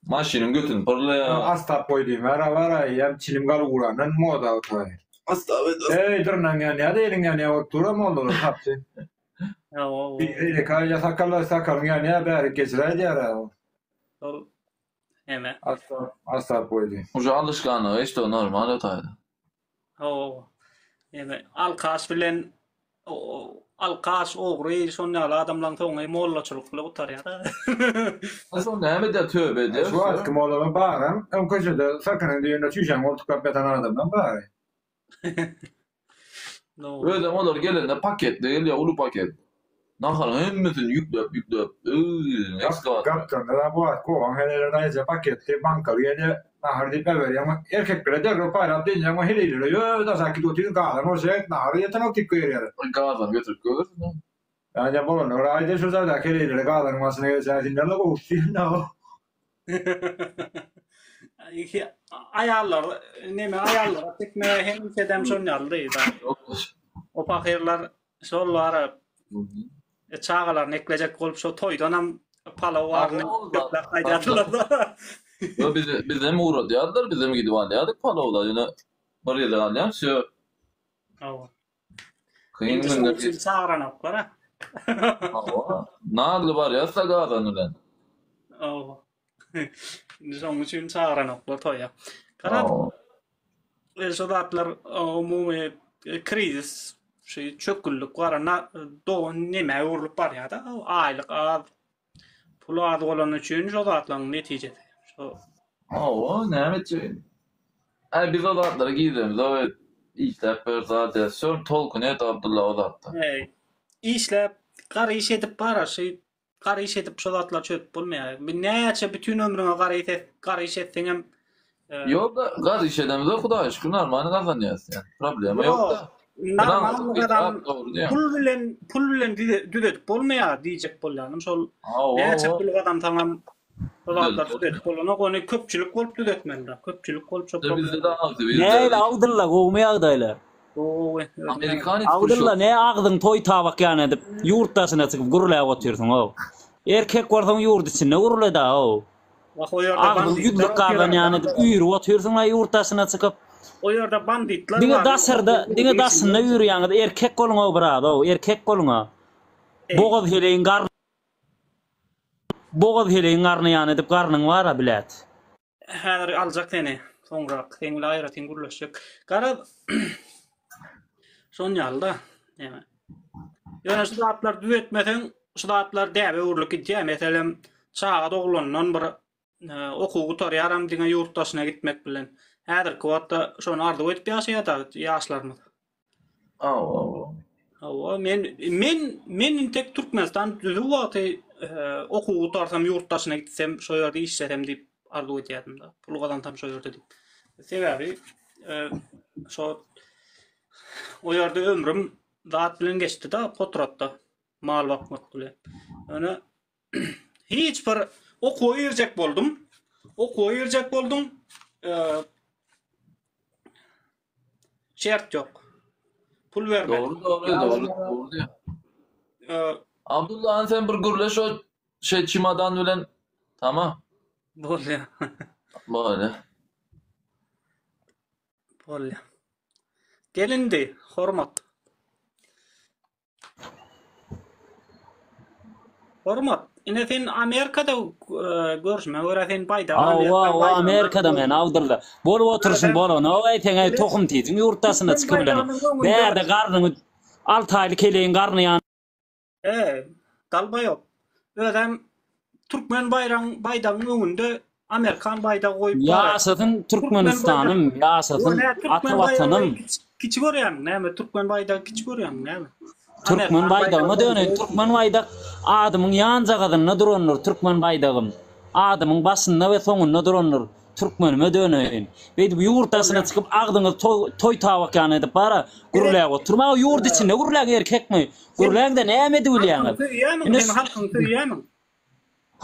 Maşynyň götüni pyrlaýar. Astap goý diýme, ara bar-a eýýäm çilim galyp ugrandan moda otaý. Astap et. Eý, dyrnagyň ýanýar-da, eliň ýanýar bolup dur-a mollalar tapdy. Hawa. Beýleki aýja sakal sakalyň ýanýar, bärik geçiräý diýýär-ä. Şol neme. Astap, astap goý diý. Uje alyşganlyga geçdi o normal otaýda. Hawa. Neme, alkaş bilen alkaş, ogry, şon ýaly adamlaň soňy mollaçylyk bilen gutarýar-da. Soň näme edýär, töbe edýär. Şu wagtky mollalar baram, öň köçede syrkynyň düýbünde çüýşäni goltuklap ýatan adamlaň bary. Özem olar gelende paketli gelýär, uly paket. Naharyň hemmesini ýükläp ýükläp, öý, ekskawator. Gapdalda-da bu wagt kowaň heleýler daýyja paketli, bankaly gelýär. Nahar diýip äberýäň, erkeklere derrew paýlap dynýaň, o heleýlere ýö, daşak gidip otyr, gazan bolsa et, nahary ýetenok diýip goýberýärler. Gazany göterip goýbersin-dä. Ýa bolanda bir aýda şu jaýdaky heleýlere gazanyň başyna geçäýsinler-le gowusy diýen-dä. Aýallar neme aýallara çekme hemişedem şon ýalydy. O pahyrlar şol ara çagalaryny eklejek bolup şo toýdanam palaw baryny köpläp gaýdýardylar. Ýok biz bizem ugradýardylar, bizem gidip alýardyk palawlar. Ýöne bir ýerde alýan wsýo. Hawa. Kyn Indi şonuň günler üçin geçdi. çagyranoklar a. Hawa. Nagly barýas-da gazan bilen. Hawa. Indi şonuň üçin çagyranoklar toýa. Garaz, Hawa. e, şu zatlar e, umumy e, krizis, şu çökgünlik bar, na, do, nämä öwrülip barýar-da, aýlyk az, pul az bolany üçin şo zatlaryň netijesi. Şo Hawa, näme etjek? Aý biz o zatlara giremizok, işläp ber zat et. Şol tolkuny et Abdylla o zatda. Eý, işläp, gar iş edip bar, şu gar iş edip şo zatlary çözüp bolmaýar. Bir näçe bütin ömrüňe gar iş et, gar iş etseňem e, Ýok, gar iş edemizok, Hudaýa şükür normalny gazanýas ýa. Problema Ýok, ýok-da. normal gazan Dogry diýýäň. pul bilen pul bilen düzedip bolmaýar diýjek bolýanym şol Hawa, näçe hawa. pul gazansaňam Şol zatlar Düzeltmeli. düzedip bolanok, ony köpçülik bolup düzetmeli. Köpçülik bolup şo Bizde problema. de agzy bir Nähili Abdylla gowumy ýagdaýlar? Gowy. Özüň Amerikan it Abdylla ne agzyň toý tabak ýany edip ýurt daşyna çykyp gürläp otyrsyň-ow. Erkek bolsaň ýurt içinde gürle-da-ow. Wah o ýerde Agzyň banditler ýüzlük gazan otyrlar. ýany edip üýrüp otyrsyň-la ýurt daşyna çykyp. O ýerde banditler Diňe bar. daşarda, diňe daşynda üýrýäňiz. Erkek boluň-ow biraz-ow, erkek boluň-a. Bogaz heleýiň garny Bogaz heleýiň garny ýany edip garnyň bar-a bilet. Häzir aljak seni soňrak seň bilen aýratyn gürleşjek. Garaz şon ýaly-da näme. Ýöne şu zatlary düzetmeseň şu zatlar däbe öwrülip gidýär. Meselem çaga doglandan bir okuw gutarýaram diňe ýurt daşyna gitmek bilen. Häzirki wagtda şony arzuw edip ýaşaýar-da ýaşlarymyz. Hawa, hawa. Hawa, men men men intek Türkmenistan düzüw wagty okuw gutarsam ýurt daşyna gitsem, şo ýerde işlesem diýip arzuw edýärdim-de. Pul gazansam şo ýerde diýip. Sebäbi şo o ýerde ömrüm zat bilen geçdi-de, potratda, mal bakmak bilen. Ýöne hiç bir okuwa girjek boldum. Okuwa girjek boldum. Şert ýok. Pul bermeli. Dogry dogry dogry dogry diýýäň. Abdulla han sen bir gürleş o şey çimadan bilen tamam. Bolýa. Bolýa. Bolýa. Gel indi, hormat. Hormat, ine sen Amerikada görşüme görä sen baýdak Hawa, hawa Amerikada men Abdylla. Bolup oturyşyň bolanok eý seň eý tohum tijiň ýurt daşyna çykyp bilenok. Bärde garnyňy alty aýlyk heleýiň garny ýan. E, dalbaýop. Özem türkmen baýragyň baýdagyň öňünde Amerikan baýdagy goýup bar. Ýaşasyn Türkmenistanym, ýaşasyn ata Watanym. Kiçi görýämiň näme? Türkmen baýdagy kiçi görýämiň näme? Türkmen baýdagyma döneýin. Türkmen baýdak adymyň ýanjagazynda durandyr türkmen baýdagym. Adymyň başynda we soňunda durandyr. Türkmenime döneýin. Beýdip ýurt daşyna çykyp agzyňyz toý tabak ýaly edip bara gürläp oturmaň. Ýurt içinde gürläň erkekmi? Gürläňde näme edibilýäňiz? Halkyňy söýýämiň? Sen halkyňy söýýämiň?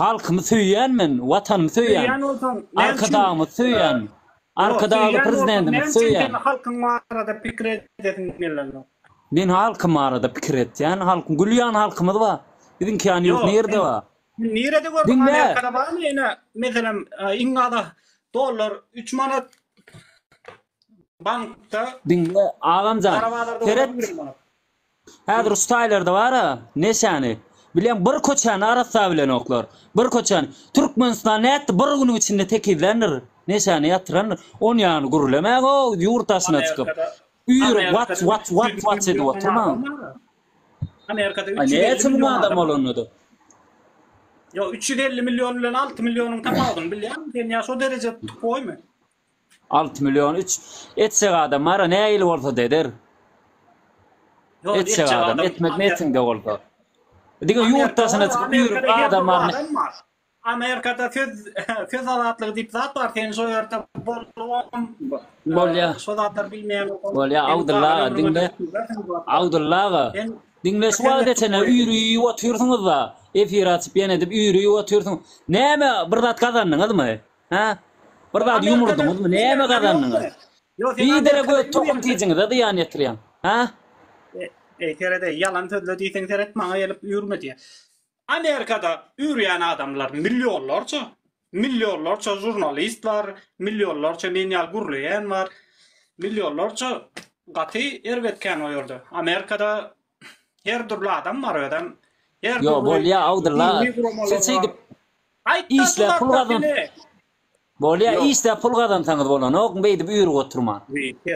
Halkymy söýýän men, Watanymy söýýän. Söýýän bolsaň, näme üçin Arkadagymyzy söýýän. Arkadagly Söýýän bolsaň, Prezidentimizi näme üçin söýýän. sen halkyň barada pikir edesiň gelenok? Men halkym barada pikir etýän. Halkym, gül ýaly halkymyz bar. Biziňki ýaly ýurt Ýok, nirde sen bar? nirede gördüň Diňle. Amerikada barmy ine meselem iň aza dollar 3 manat bankda Diňle, agamjan. gara bazarda Seret. 11 manat. Häzir şu taýlarda bar-a, neşäni. Bilýäň, bir köçäni arassa bilenoklar. Bir köçäni. Türkmenistan nätdi, bir günüň içinde tekizländir, neşäni ýatyrandyr. Ony ýany gürlemäň-ow, ýurt daşyna çykyp. Üýrüp, waç, waç, waç, waç edip oturmaň. Amerikada Aý, 350 näçe müň million adam adam. bolanda-da. Ýok, 350 million bilen 6 millionyň tapawudyny bilýäňmi sen ýa şo dereje tupoýmy? 6 million 3 etjek adam bar-a nähili bolsa-da eder. Ýok, Etjek adam, etmek netiňde bolsa. Diňe ýurt daşyna çykyp ýörüp adam baryny. Amerikada söz söz azatlygy diýip zat bar, sen şo ýerde bolubam Bolýa. Şo zatlary bilmeýän bolsaň. Bolýa Abdylla aga diňle. Abdylla aga diňle şu wagta çenli üýrüp otyrsyňyzda efir açyp ýene edip üýrüp otyrsyň. Näme bir zat gazandyňyzmy? Hä? Bir zat ýumurdyňyzmy? Näme gazandyňyz? Biderek öz tohum tijiňize zyýan ýetirýäň. Hä? Eý seret-eý, ýalan sözle diýseň seret maňa gelip üýrme diýýär. Amerikada üýrýän adamlar millionlarça, millionlarça žurnalist bar, millionlarça men ýaly gürleýän bar, millionlarça gaty erbet kän o ýerde. Amerikada her dürli adam bar özem. Her Ýo, dürli bolýa Abdylla. dini guramalar Siz bar. şeýdip Aýtda işläp pul gazan. Bolýa işläp pul gazansaňyz bolanok beýdip üýrüp oturman.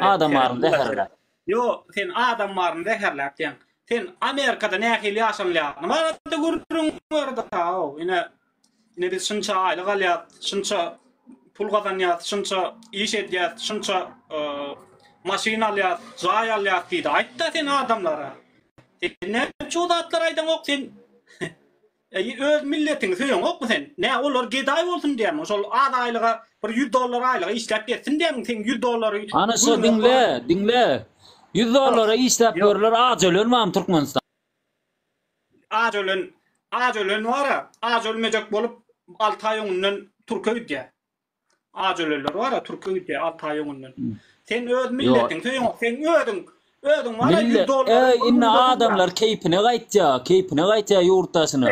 Adam baryny zäherläp. Ýo sen adam baryny zäherläp diýäň. Sen Amerikada nähili ýaşanylýanyny barada gürrüň ber-da-ow. Ine ine biz şunça aýlyk alýas, şunça pul gazanýas, şunça iş edýäs, şunça maşyn alýas, jaý alýas diýdi. Aýtda sen adamlara. Sen näme üçin o zatlary aýdaňok sen? Eý, öz milletiňi söýeňokmy sen? Nä, olar gedaý bolsun diýýämiň? Şol az aýlyga, bir ýüz dollar aýlyga işläp gezsin diýýämiň? Seň ýüz dollary Ana şo diňle, diňle. Ýüz dollara işläp ýörler, aç ölen barmy Türkmenistan? Aç ölen, aç ölen bar-a, aç ölmejek bolup alty aý öňünden türke gidýär. Aç ölenler bar-a türke gidýär 6 aý öňünden. Sen öz milletiňi söýeňok. Sen özüň özüň bar-a 100 dollar. Eý indi adamlar keýpine gaýtýa, keýpine gaýtýa ýurt daşyna.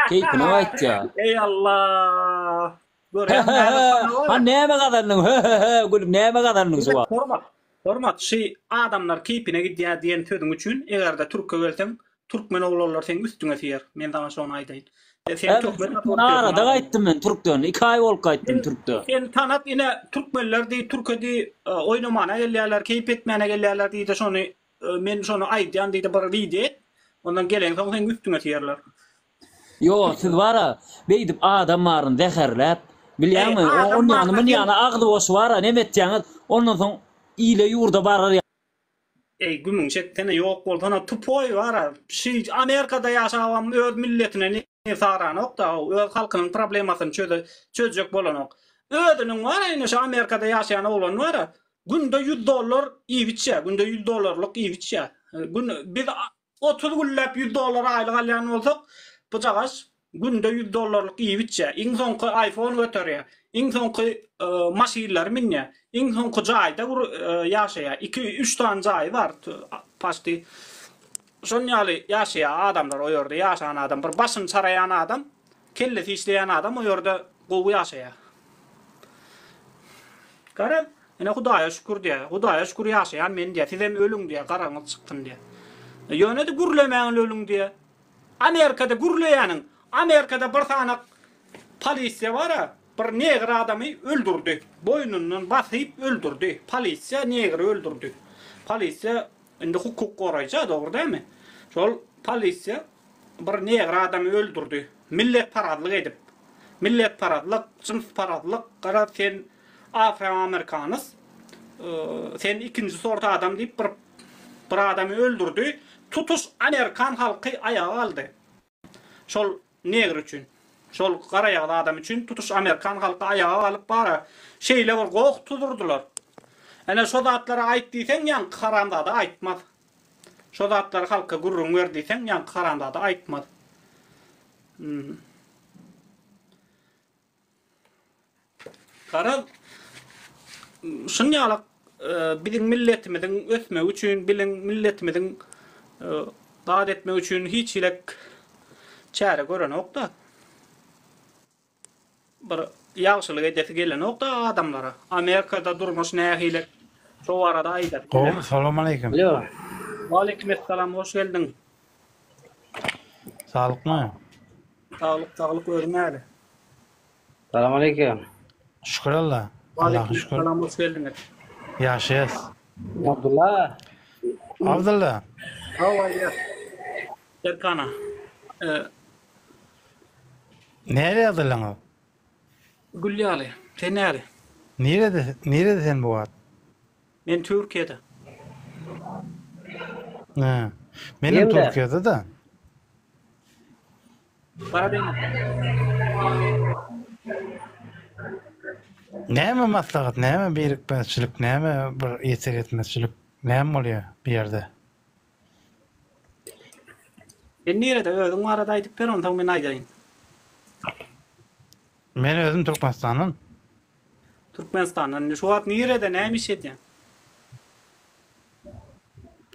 Keýpine gaýtýa. Eý Allah. Görýäňmi häzir sana bar-a. Han näme gazandyň? Hö hö hö gülüp näme gazandyň şu wagt? Hormat. Hormat, şy adamlar keýpine gidýär diýen sözüň üçin egerde türke gelseň türkmen oglanlar seň üstüňe siýer. Men saňa şony aýdaýyn. Sen türkmen tapyp Arada gaýtdym men türkden. 2 aý bolup gaýtdym türkde. Sen tanat ine türkmenler diý türke diý oýnamana gelýärler, keýp etmäne gelýärler diýde şony men şony aýdýan diýde bir wideo et. Ondan geleňsoň seň üstüňe siýerler. Ýok, siz bara, beýdip adam baryny zäherläp, bilýäňmi, onýany munýany agzy boş bara neme etýäňiz, ondan soň ile ýurda barar Eý gümüň çeksene ýok bolsana tupoý bara, şi Amerikada ýaşabam öz milletine nebsi aranok-da, öz halkynyň problemasyny çöze çözjek bolanok. Özüniň bara ine şu Amerikada ýaşaýan oglan bara, günde 100 dollar iýip içýär, günde 100 dollarlyk iýip içýär. Gün biz 30 günläp 100 dollar aýlyk alýan bolsak, bujagaş günde 100 dollarlyk iýip içýär. Iň soňky iPhone göterýär. Iň soňky maşynlary münýär. Iň soňky jaýda ýaşaýar. 2-3 sany jaýy bar paçti. Şon ýaly ýaşaýar adamlar o ýerde ýaşan adam. Bir başyny çaraýan adam, kellesi işleýän adam o ýerde gowy ýaşaýar. Garaz, ine Hudaýa şükür diýýär. Hudaýa şükür ýaşaýan men diýýär. Sizem ölüň diýýär, garaňyz çyksyn diýýär. Ýöne-de gürlemäň ölüň diýýär. Amerikada gürleýäniň, Amerikada bir sany polisiýa bar-a, bir negr adamy öldürdi. Boýnundan basyp öldürdi. Polisiýa negri öldürdi. Polisiýa indi hukuk goraýjy-a, dogry dälmi? Şol polisiýa bir negr adamy öldürdi. Milletparazlyk edip. Milletparazlyk, jynsparazlyk, garaz sen afroamerikanos, sen ikinji sort adam diýip bir bir adamy öldürdi. Tutuş amerikan halky aýaga galdy. Şol negr üçin. Şol garaýagyz adam üçin tutuş amerikan halky aýaga galyp bara şeýle bir goh tuzurdylar. Ene şo zatlary aýt diýseň ýaňky haramzada aýtmaz. Şo zatlary halka gürrüň ber diýseň ýaňky haramzada aýtmaz. Garaz, şun ýaly biziň milletimiziň ösmegi üçin, biziň milletimiziň zat etmegi üçin hiç hili çäre görenok-da. Bir ýagşylyk edesi gelenok-da adamlara. Amerikada durmuş nähili? Şo barada aýdasy gelenok. Gowy, salam aleýkum. Alo. Waleýkim essalam, hoş geldiň. Saglykmy? Saglyk, saglyk, özüň näle? Salam aleýkum. Şükür Alla. Allaha şükür. Salam, hoş geldiňiz. Ýaşaýas. Abdulla. Abdulla. Hawa, ýa. Erkana. E, Näle ýagdaýlaryňyz? Gül ýaly. Sen näle? Nirede, nirede sen bu wagt? Men Türkiýede. Hä. Menem Türkiýede-de. Näme maslahat, näme birikmezçilik, näme bir ýeter ýetmezçilik, näme bolýar bu ýerde? Sen nirede özüň barada aýdyp ber onsoň men aýdaýyn. Men özüm Türkmenistandan. Türkmenistandan. Şu wagt nirede näme iş edýäň?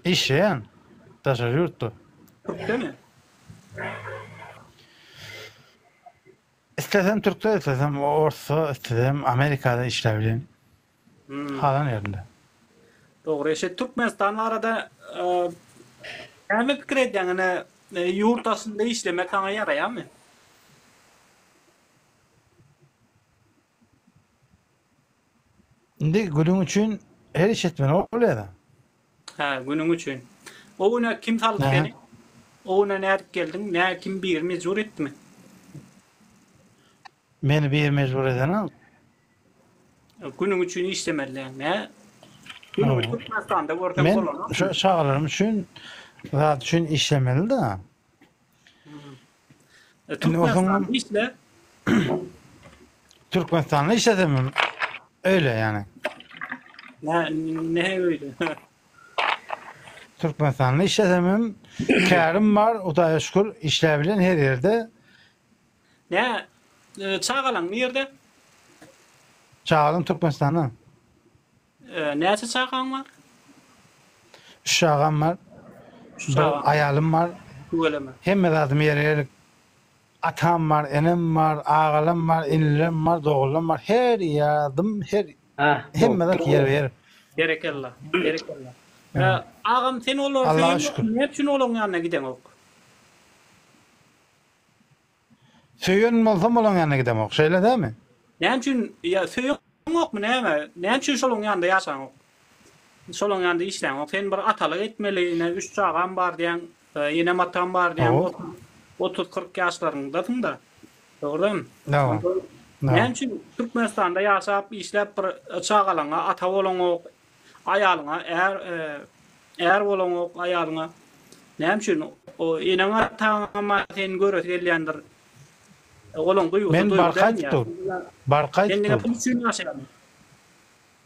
Işleýän. Daşary ýurtda. Türkdemi? Islesem türkde, islesem orsda, islesem Amerikada işläp bilýän. Halan ýerinde. Dogry. Şe Türkmenistan barada näme pikir edýäň? Ine ýurt daşynda işlemek saňa ýaraýarmy? Indi günüň üçin her iş etmeli bolýar-da. Hä, günüň üçin. O güne kim saldy seni? O güne nädip geldiň? Nä kim biri mejbur etdimi? Meni biri mejbur edenok. Günüň üçin işlemeli däl. Nä? Günüňi Türkmenistanda görseň bolanok. Men şu çagalarym üçin zat üçin işlemeli-de. Türkmenistanda işle. Türkmenistanda işlesem öyle yani. Ne, ne öyle? Türkmenistanda işlesem kärim bar, Hudaýa şükür işläbilen her ýerde. Ne, e, çagalaň nirde? Çagalam Türkmenistanda. E, näçe çagaň bar? Üç çagam bar. Üç çagaň. Aýalym bar. Tüweleme. Hemme zadym ýere gelip. Atam bar, enem bar, agalam bar, inilerim bar, doganlarym bar. Her ýadym, her hemme zat ýerbe-ýer. Berekella. Berekella. Agam sen olary Allaha şükür. söýeňokmy? Näme üçin olaň ýanyna gideňok? Söýen bolsam olaň ýanyna gidemok. Şeýle dälmi? Näme üçin ýa söýeňokmy näme? Näme üçin şolaň ýanynda ýaşaňok? Şolaň ýanynda işläňok. Sen bir atalyk etmeli, ine üç çagam bar diýýäň, enem-atam bar diýýäň, Hawa. 30-40 ýaşlaryňdasyň-da. Dogrudanmy? Hawa. Näme üçin Türkmenistanda ýaşap, işläp bir çagalaňa ata bolaňok, aýalyňa är är bolaňok aýalyňa? Näme üçin? O eneň-ataňam seni göresi gelýändir. Olaň duýgusy Men duýgy barka dälmi aýdyp ýa? dur. Barka Sen aýdyp diňe dur. pul üçin ýaşaýaňmy?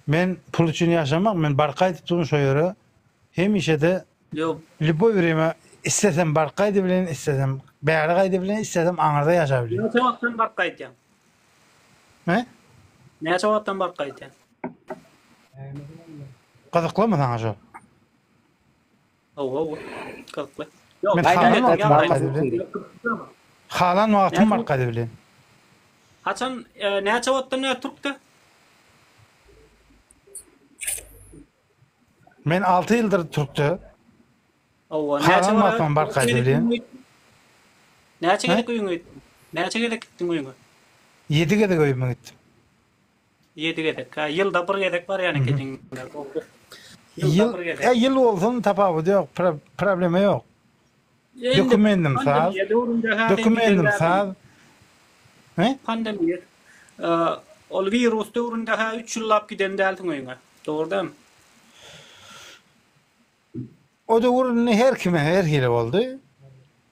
Men pul üçin ýaşamak, men barka aýdyp durun şo ýere. Hemişe-de Ýok. Lýuboý wremä istesem baryp gaýdybilen, istesem bäri gaýdybilen, istesem aňyrda ýaşabilýän. Näçe wagtdan baryp gaýdýaň? He? Näçe wagtdan baryp gaýdýaň? Gyzyklymy saňa şol? Hawa, hawa. Gyzykly. Ýok, Men halan wagtym baryp gaýdybilen. Halan wagtym baryp gaýdybilen. Haçan, näçe wagtdan bäri türkde? Men 6 ýyldyr türkde. Hawa, näçe Halan wagtym baryp gaýdybilen. Näçe gezek öýüňe gitdiň? Näçe gezek gitdiň öýüňe? 7 gezek öýüme gitdim. 7 gezek. Ha, ýylda bir gezek barýan ekeniň. Ýylda bir gezek. E, ýyl bolsun tapawudy ýok, problema ýok. Dokumentim saz. Dokumentim saz. He? Pandemiýa. Ol wirus döwründe ha 3 ýyllap giden dälsiň öýüňe. Dogry dälmi? O döwür indi her kime her hili boldy.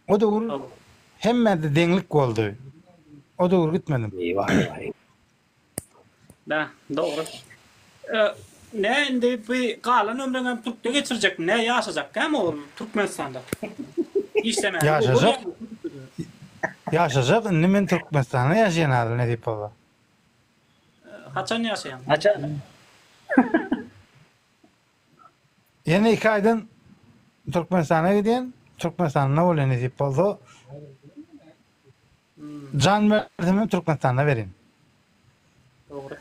O döwür hemmede deňlik boldy. O döwür gitmedim. Eýwah eýwah. Da, dogry. Ne indi bu galan ömrüňem türkde geçirjekmi? Ne ýaşajak dämi ol Türkmenistanda? Işlemäge. Ýaşajak. Ýaşajak. Indi men Türkmenistanda ýaşaýan häzir nesip bolsa. Haçan ýaşaýaň? Haçan? Ýene 2 aýdan Türkmenistana gidýän. Türkmenistanda bolýan nesip bolsa. Jan bersem hem Türkmenistanda berin. Dogry.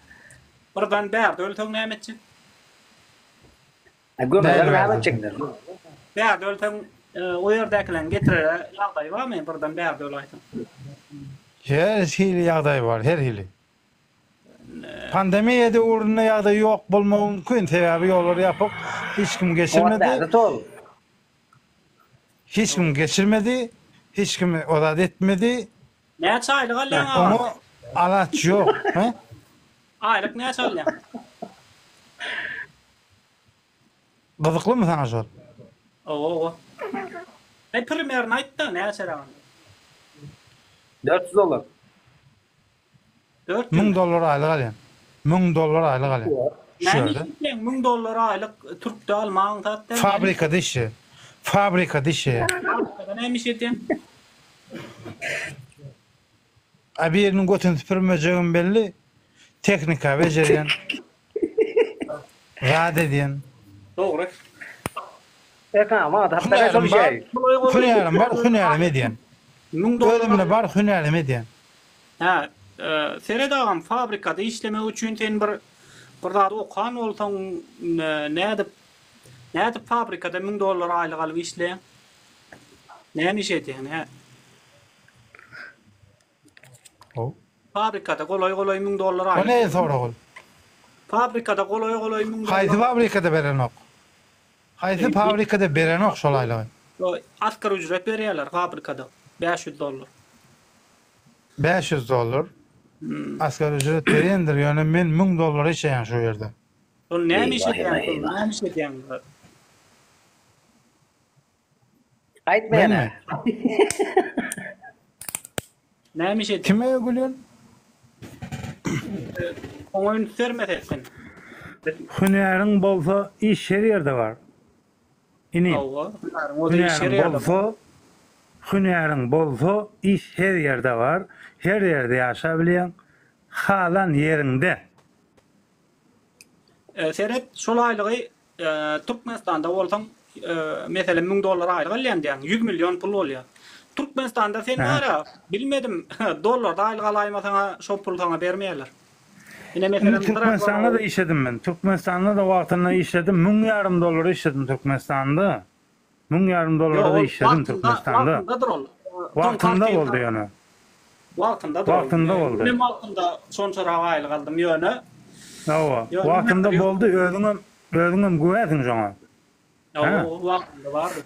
Birden bärde ölseň näme etjek? Gömeler näme etjekler? Bärde ölseň e, o ýerdäkileň getirere ýagdaýy barmy? Birden bärde öläýseň. Her hili ýagdaý bar, her hili. Pandemiýa döwründe ýagdaý ýok bolmagy mümkin, sebäbi ýollar ýapyk, hiç kim geçirmedi. Hiç kim geçirmedi, hiç kim o zat etmedi. Näçe aýlyk alýaň aga? Oňa alaç ýok. He? Aýlyk näçe alýaň? Gyzyklymy saňa şol? Owa, owa. Aý primerno aýtda näçeräk onda? 400 dollar. 1000 dollar aýlyk alýan. 1000 dollar aýlyk alýan. Şu ýerde. 1000 dollar aýlyk türkde almagyň zat däl. Fabrikada işleýän. Fabrikada işleýän. Fabrikada näme iş edýäň? A biriniň götüni süpürmejegim belli. Tehnika bejerýän. Zat edýän. Dogry. Hünärim bar, hünärim bar, hünärim edýän. Özümde bar hünärim edýän. Hä, seret agam, fabrikada işlemek üçin sen bir bir zat okan bolsaň, nädip nädip fabrikada 1000 dollar aýlyk alyp işleýäň? Näme iş edýäň, hä? Fabrikada golaý-golaý 1000 dollar aýlyk. O nähili sorag ol? Fabrikada golaý-golaý 1000 dollar. Haýsy fabrikada berenok? Haýsy fabrikada berenok şol aýlygy? Asgary ücret berýärler fabrikada 500 dollar. 500 dollar asgary ücret berýändir, ýöne men 1000 dollara işleýän şu ýerde. Ol näme iş edýäň? Näme iş edýäň? Aýtma ýene. Näme iş edýäň? Kime gülýän? Oňa üns berme sen. Hünäriň bolsa iş her ýerde bar. Inim. Hawa, hünäriň bolsa iş her Hünäriň ýerde bar. bolsa, hünäriň bolsa iş her ýerde bar. Her ýerde ýaşabilýäň. Halan ýeriňde. Seret, şol aýlygy Türkmenistanda bolsaň, meselem 1000 dollar aýlyk alýan diýýäň, 100 million pul bolýar. Türkmenistanda sen bara, bilmedim, dollarda aýlyk alaýmasaň-a şol puly saňa bermeýärler. Ine Indi meselem Türkmenistanda-da işledim men. Türkmenistanda-da wagtynda işledim. Müň ýarym dollara işledim Türkmenistanda. Müň ýarym Ýok, dollara-da ol işledim wagtynda, Türkmenistanda. wagtyndadyr ol. Soňky Wagtynda alty boldy ýylda ýöne. wagtyndadyr ol. Wagtynda boldy. Menem wagtynda şonçarak aýlyk aldym ýöne. Hawa, Ýöne wagtynda ýok. boldy, özüňem, özüňem güwäsiň şoňa. Hawa, Hä? wagtynda bardy.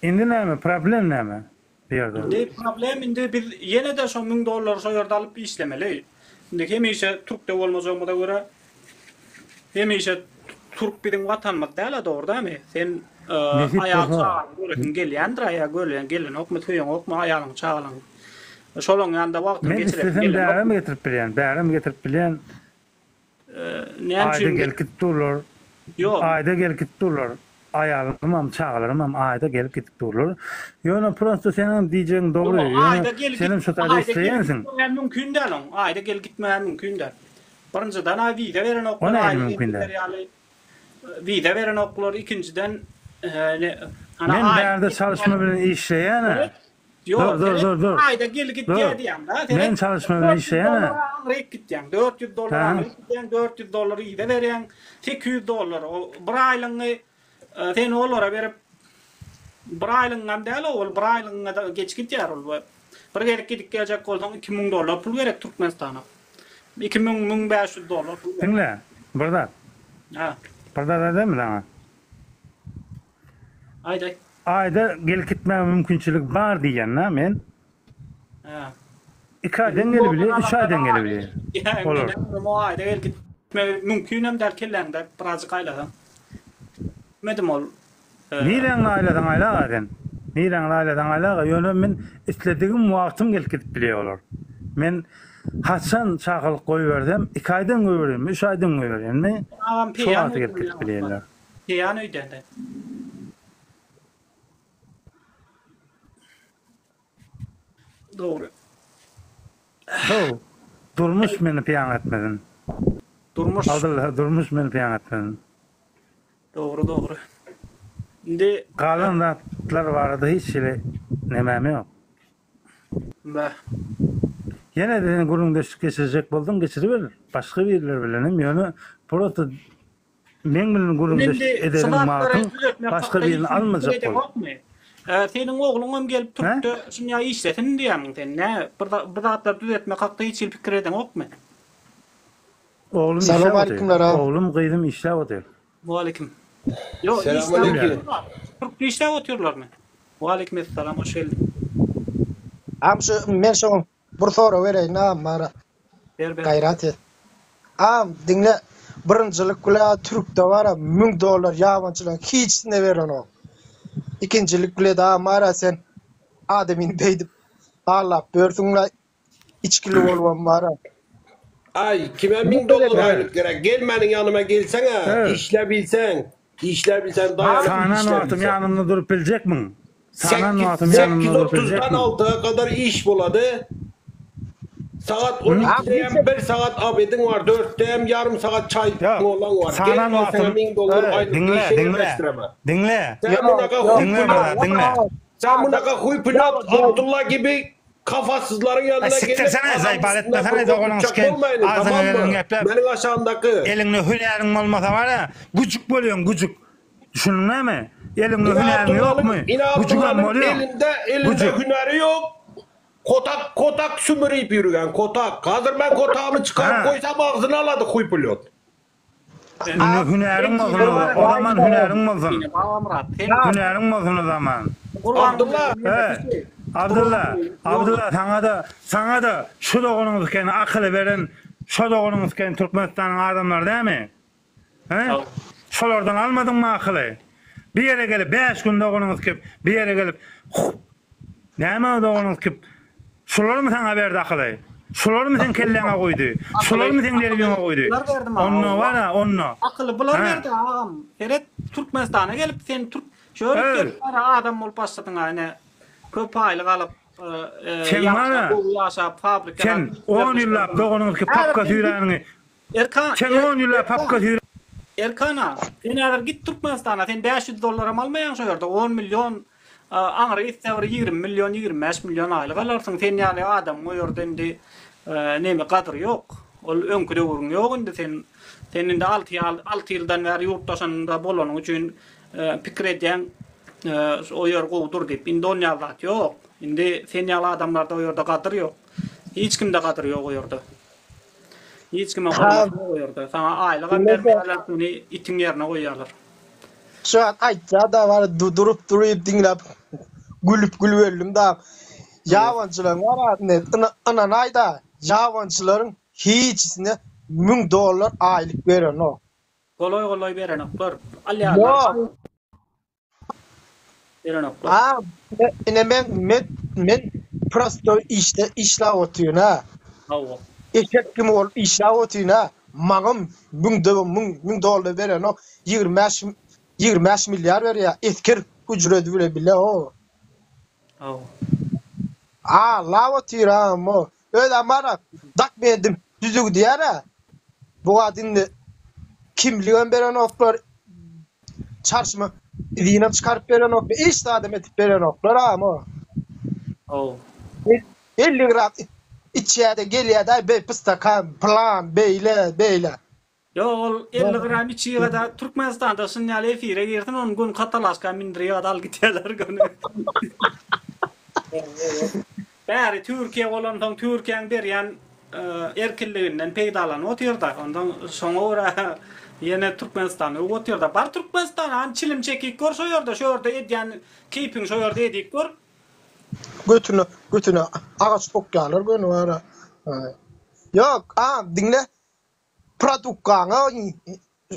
Indi näme, problem näme bu ýerde? Indi problem indi biz ýene-de şo 1000 dollary şo ýerde alyp işlemeli. Indi hemişe türkde bolmajagymyza görä hemişe türk biziň watanymyz däl-a dogry dämi? Sen Nesip aýal bolsa. çagany göresiň gelýändir-ä ýa görýän gelenokmy söýeňokmy aýalyňy çagalaňy? Şolaň ýanynda wagtyňy Men geçiresiň islesem gelenokmy? bärem getirip bilýän, bärem getirip bilýän. Näme Aýda üçin? gelip gidip durlar. Ýok. Aýda gelip gidip durlar. Aýalymam, çagalarymam aýda gelip gidip durlar. Ýöne prosto seniňem diýjegiň dogry. Ýok, Ýöne aýda gelip senem git, şo taýda aýda gelip isleýänsiň. gitmegem mümkin däl oň. Aýda gelip gitmegem mümkin däl. Birinjiden-ä wiza O berenoklar, nähili aýda gelip mümkin gider däl? ýaly wiza berenoklar. Ikinjiden, ne, ana Men aýda bärde gitmän çalyşma bilen işleýän-ä. Seret, Ýok, Dur, dur, seret, dur, dur. aýda gel git Dur. diýýä diýýäň-dä, Men seret, çalyşma bilen 400 işleýän-ä. dollara aňryk gitýäň, 400 dollara Hä? aňryk gitýäň, 400 dollar yza berýäň, 800 dollar, o bir aýlygyňy e, sen olara berip, bir aýlygyňam däl o, ol bir aýlygyňa-da geç gidýär ol. we Bir gezek gidip geljek bolsaň 2000 dollar pul gerek Türkmenistana. 2000, 1500 dollar pul gerek. Diňle, bir zat. Ha, Bir zat aýdaýynmy saňa? aýt, aýt. Aýda gelip gitmäge mümkinçilik bar diýýän-dä men. Hä. Iki aýdan gelebilýär, üç aýdan gelebilýär. Olar. O aýda gelip gitmegi mümkinem däl kelläňde birazjyk aýlasaň. Bilmedim ol. Niräňde aýlasaň aýlaga sen. Niräňde aýlasaň aýlaga, ýöne men isledigim wagtym gelip gidip bilýär olar. Men haçan çakylyk goýbersem, iki aýdan goýberýänmi, üç aýdan goýberýänmi, Agam şo peýan wagty gelip gidip bilýärler. Peýan öýdende. Dogry. How, durmuş meni peýan etmesin. Durmuş. Abdylla, durmuş meni peýan etmesin. Dogry, dogry. Indi Galan zatlar barada hiç hili nemäm ýok. Beh. Ýene-de sen gürrüňdeşlik geçirjek bolsaň geçiriber, başga birileri bilenem, ýöne prosta Meň bilen gürrüňdeş edeniň wagtyň başga birini almajak bol. Seniň ogluňam gelip türkde şunýa işlesin diýýämiň sen nä bir bu zatlary düzetmek hakda hiç hili pikir edeňokmy? Oglum işläp otyr. Oglum gyzym işläp otyr. Waleýkim. Ýok işläp türkde işläp otyrlarmy? Waleýkim essalam hoş geldiň. Agam şu men şoň Bir sorag bereýin agam bara. Ber ber. Gaýrat et. Agam diňle birinjilik bile türkde bara 1000 dollar ýabançylaryň hiçsine berenok. Ikinjilik bile de agam bara sen adamyny beýdip allap börsüňle içgili bolubam bara. Aý kime 1000 dollar aýlyk gerek gel meniň ýanyma gelseňä işle bilseň Işläp bilseň daýanyp Sanan işläp wagtym bilseň. ýanymda durup biljekmiň? Sanan wagtym ýanymda durup 8.30-dan biljekmiň? 6-a kadar iş bolady. Sagat 12-de hem bir sagat obediň bar, 4-de hem ýarym sagat çaý Ýok, molaň bar. sanan Gelmän wagtym saňa 1000 dollar Eý, aýlyk diňle, işe diňle, ýerleşdiremä. diňle. Sen munaka huy Diňle pulot, bir diňle. sen munaka huy pulot Abdulla gibi kafassyzlaryň Aý, ýanyna gelip sikdirsene, adam zaýbal üstünden etmesene, bir doganyň tutjak siken, bolmaýyn, agzyňa tamam geleni mı? gepläp. Meniň aşagymdaky. Eliňde hünäriň bolmasa bar-a, güjük bolýaň, güjük. Düşündiň näme? Eliňde Ine hünäriň ýokmy? Abdullanyň, ine Güjügem Abdullanyň bolýaň. elinde, elinde Güjük. hünäri ýok. Kotak, kotak sümürip ýürgen, kotak. Hazir men kotagymy çykaryp Ha. goýsam agzyna alady huy pulýot. Indi hünäriň bolsun o, o zaman hünäriň bolsun. Babamyrat, sen Hünäriň bolsun o zaman. Abdulla. He. Abdylla, Abdylla saňa-da, saňa-da şu doganyňyz eken akyly beren şo doganyňyz eken Türkmenistanyň adamlary dämi? He? Şolardan almadyňmy akyly? Bir ýere gelip bäş gün doganyňyz kip, bir ýere gelip Näme o doganyňyz kip? Şularmy saňa berdi akyly? Şularmy seň kelläňe guýdy? Şularmy seň nerwiňe guýdy? Onda bar-a, onda. Akyly bular Hä? berdi agam. Seret Türkmenistana gelip sen türk şöyle Öl. gelip bara adam bolup başladyň ine. Köp aýlyk alyp Sen bar-a. gowy ýaşap fabrikada. Sen on ýyllap doganyňyz kip papka süýräniňi Erkan, Sen on ýyllap papka süýrä Erkan aga, sen häzir git Türkmenistana, sen 500 dollaram almaýaň şo ýerde, 10 million, aňry gitse bir 20 million, 25 million aýlyk alarsyň, sen ýaly adamyň o ýerde indi neme gadyry ýok. Ol öňki döwrüň ýok indi sen sen indi alty alty ýyldan bäri ýurt daşynda bolanyň üçin pikir edýäň o ýer gowudyr diýip. Indi onýaly zat ýok. Indi sen ýaly adamlarda o ýerde gadyr ýok. Hiç kimde gadyr ýok o ýerde. Hiç kime hormat ýok o ýerde. Saňa aýlygam bermeýärler, seni itiň ýerine goýýarlar. Şu wagt aýtýar-da bar durup durup diňläp gülüp gülüp öldüm da. Ýabançylaryň bar ine ynanaýda ýabançylaryň hiçisine 1000 dollar aýlyk berenok. Golaý golaý berenoklar. Alýarlar. Ýok. Berenoklar. Ha, ine men men men prostoý işde işläp otyryn ha. Hawa. Eşek kimi bolup işläp otyryn ha. Maňam müň müň müň dollar berenok. 25 25 milliard berýär. Esger hüjredi bile bile o. Hawa. Aglap otyr ha mo. Özem bara dokumentim düzüg diýär-ä. Bu wagt indi kimligem berenoklar, çarşyma yzynam çykaryp berenoklar, hiç zadam edip berenoklar agam. Hawa. 50 gram içýä-de gelýä-de, beý pystakan, pylan, beýle, beýle. Ýok ol 50 gram içigada Türkmenistanda şun ýaly efire girsin ony göni katalaşka mindirýada al gitýärler göni. Bäri Türkiýe bolansoň Türkiýäň berýän erkinliginden peýdalanyp otyrda onsoň şoňa görä ýene Türkmenistany öwüp otyrda. Bar Türkmenistana hany çilim çekip gör şo ýerde şo ýerde edýän keýpiňi şo ýerde edip gör. Götüne götüne agaç sokýarlar göni bara. Ýok a diňle Produkgaňa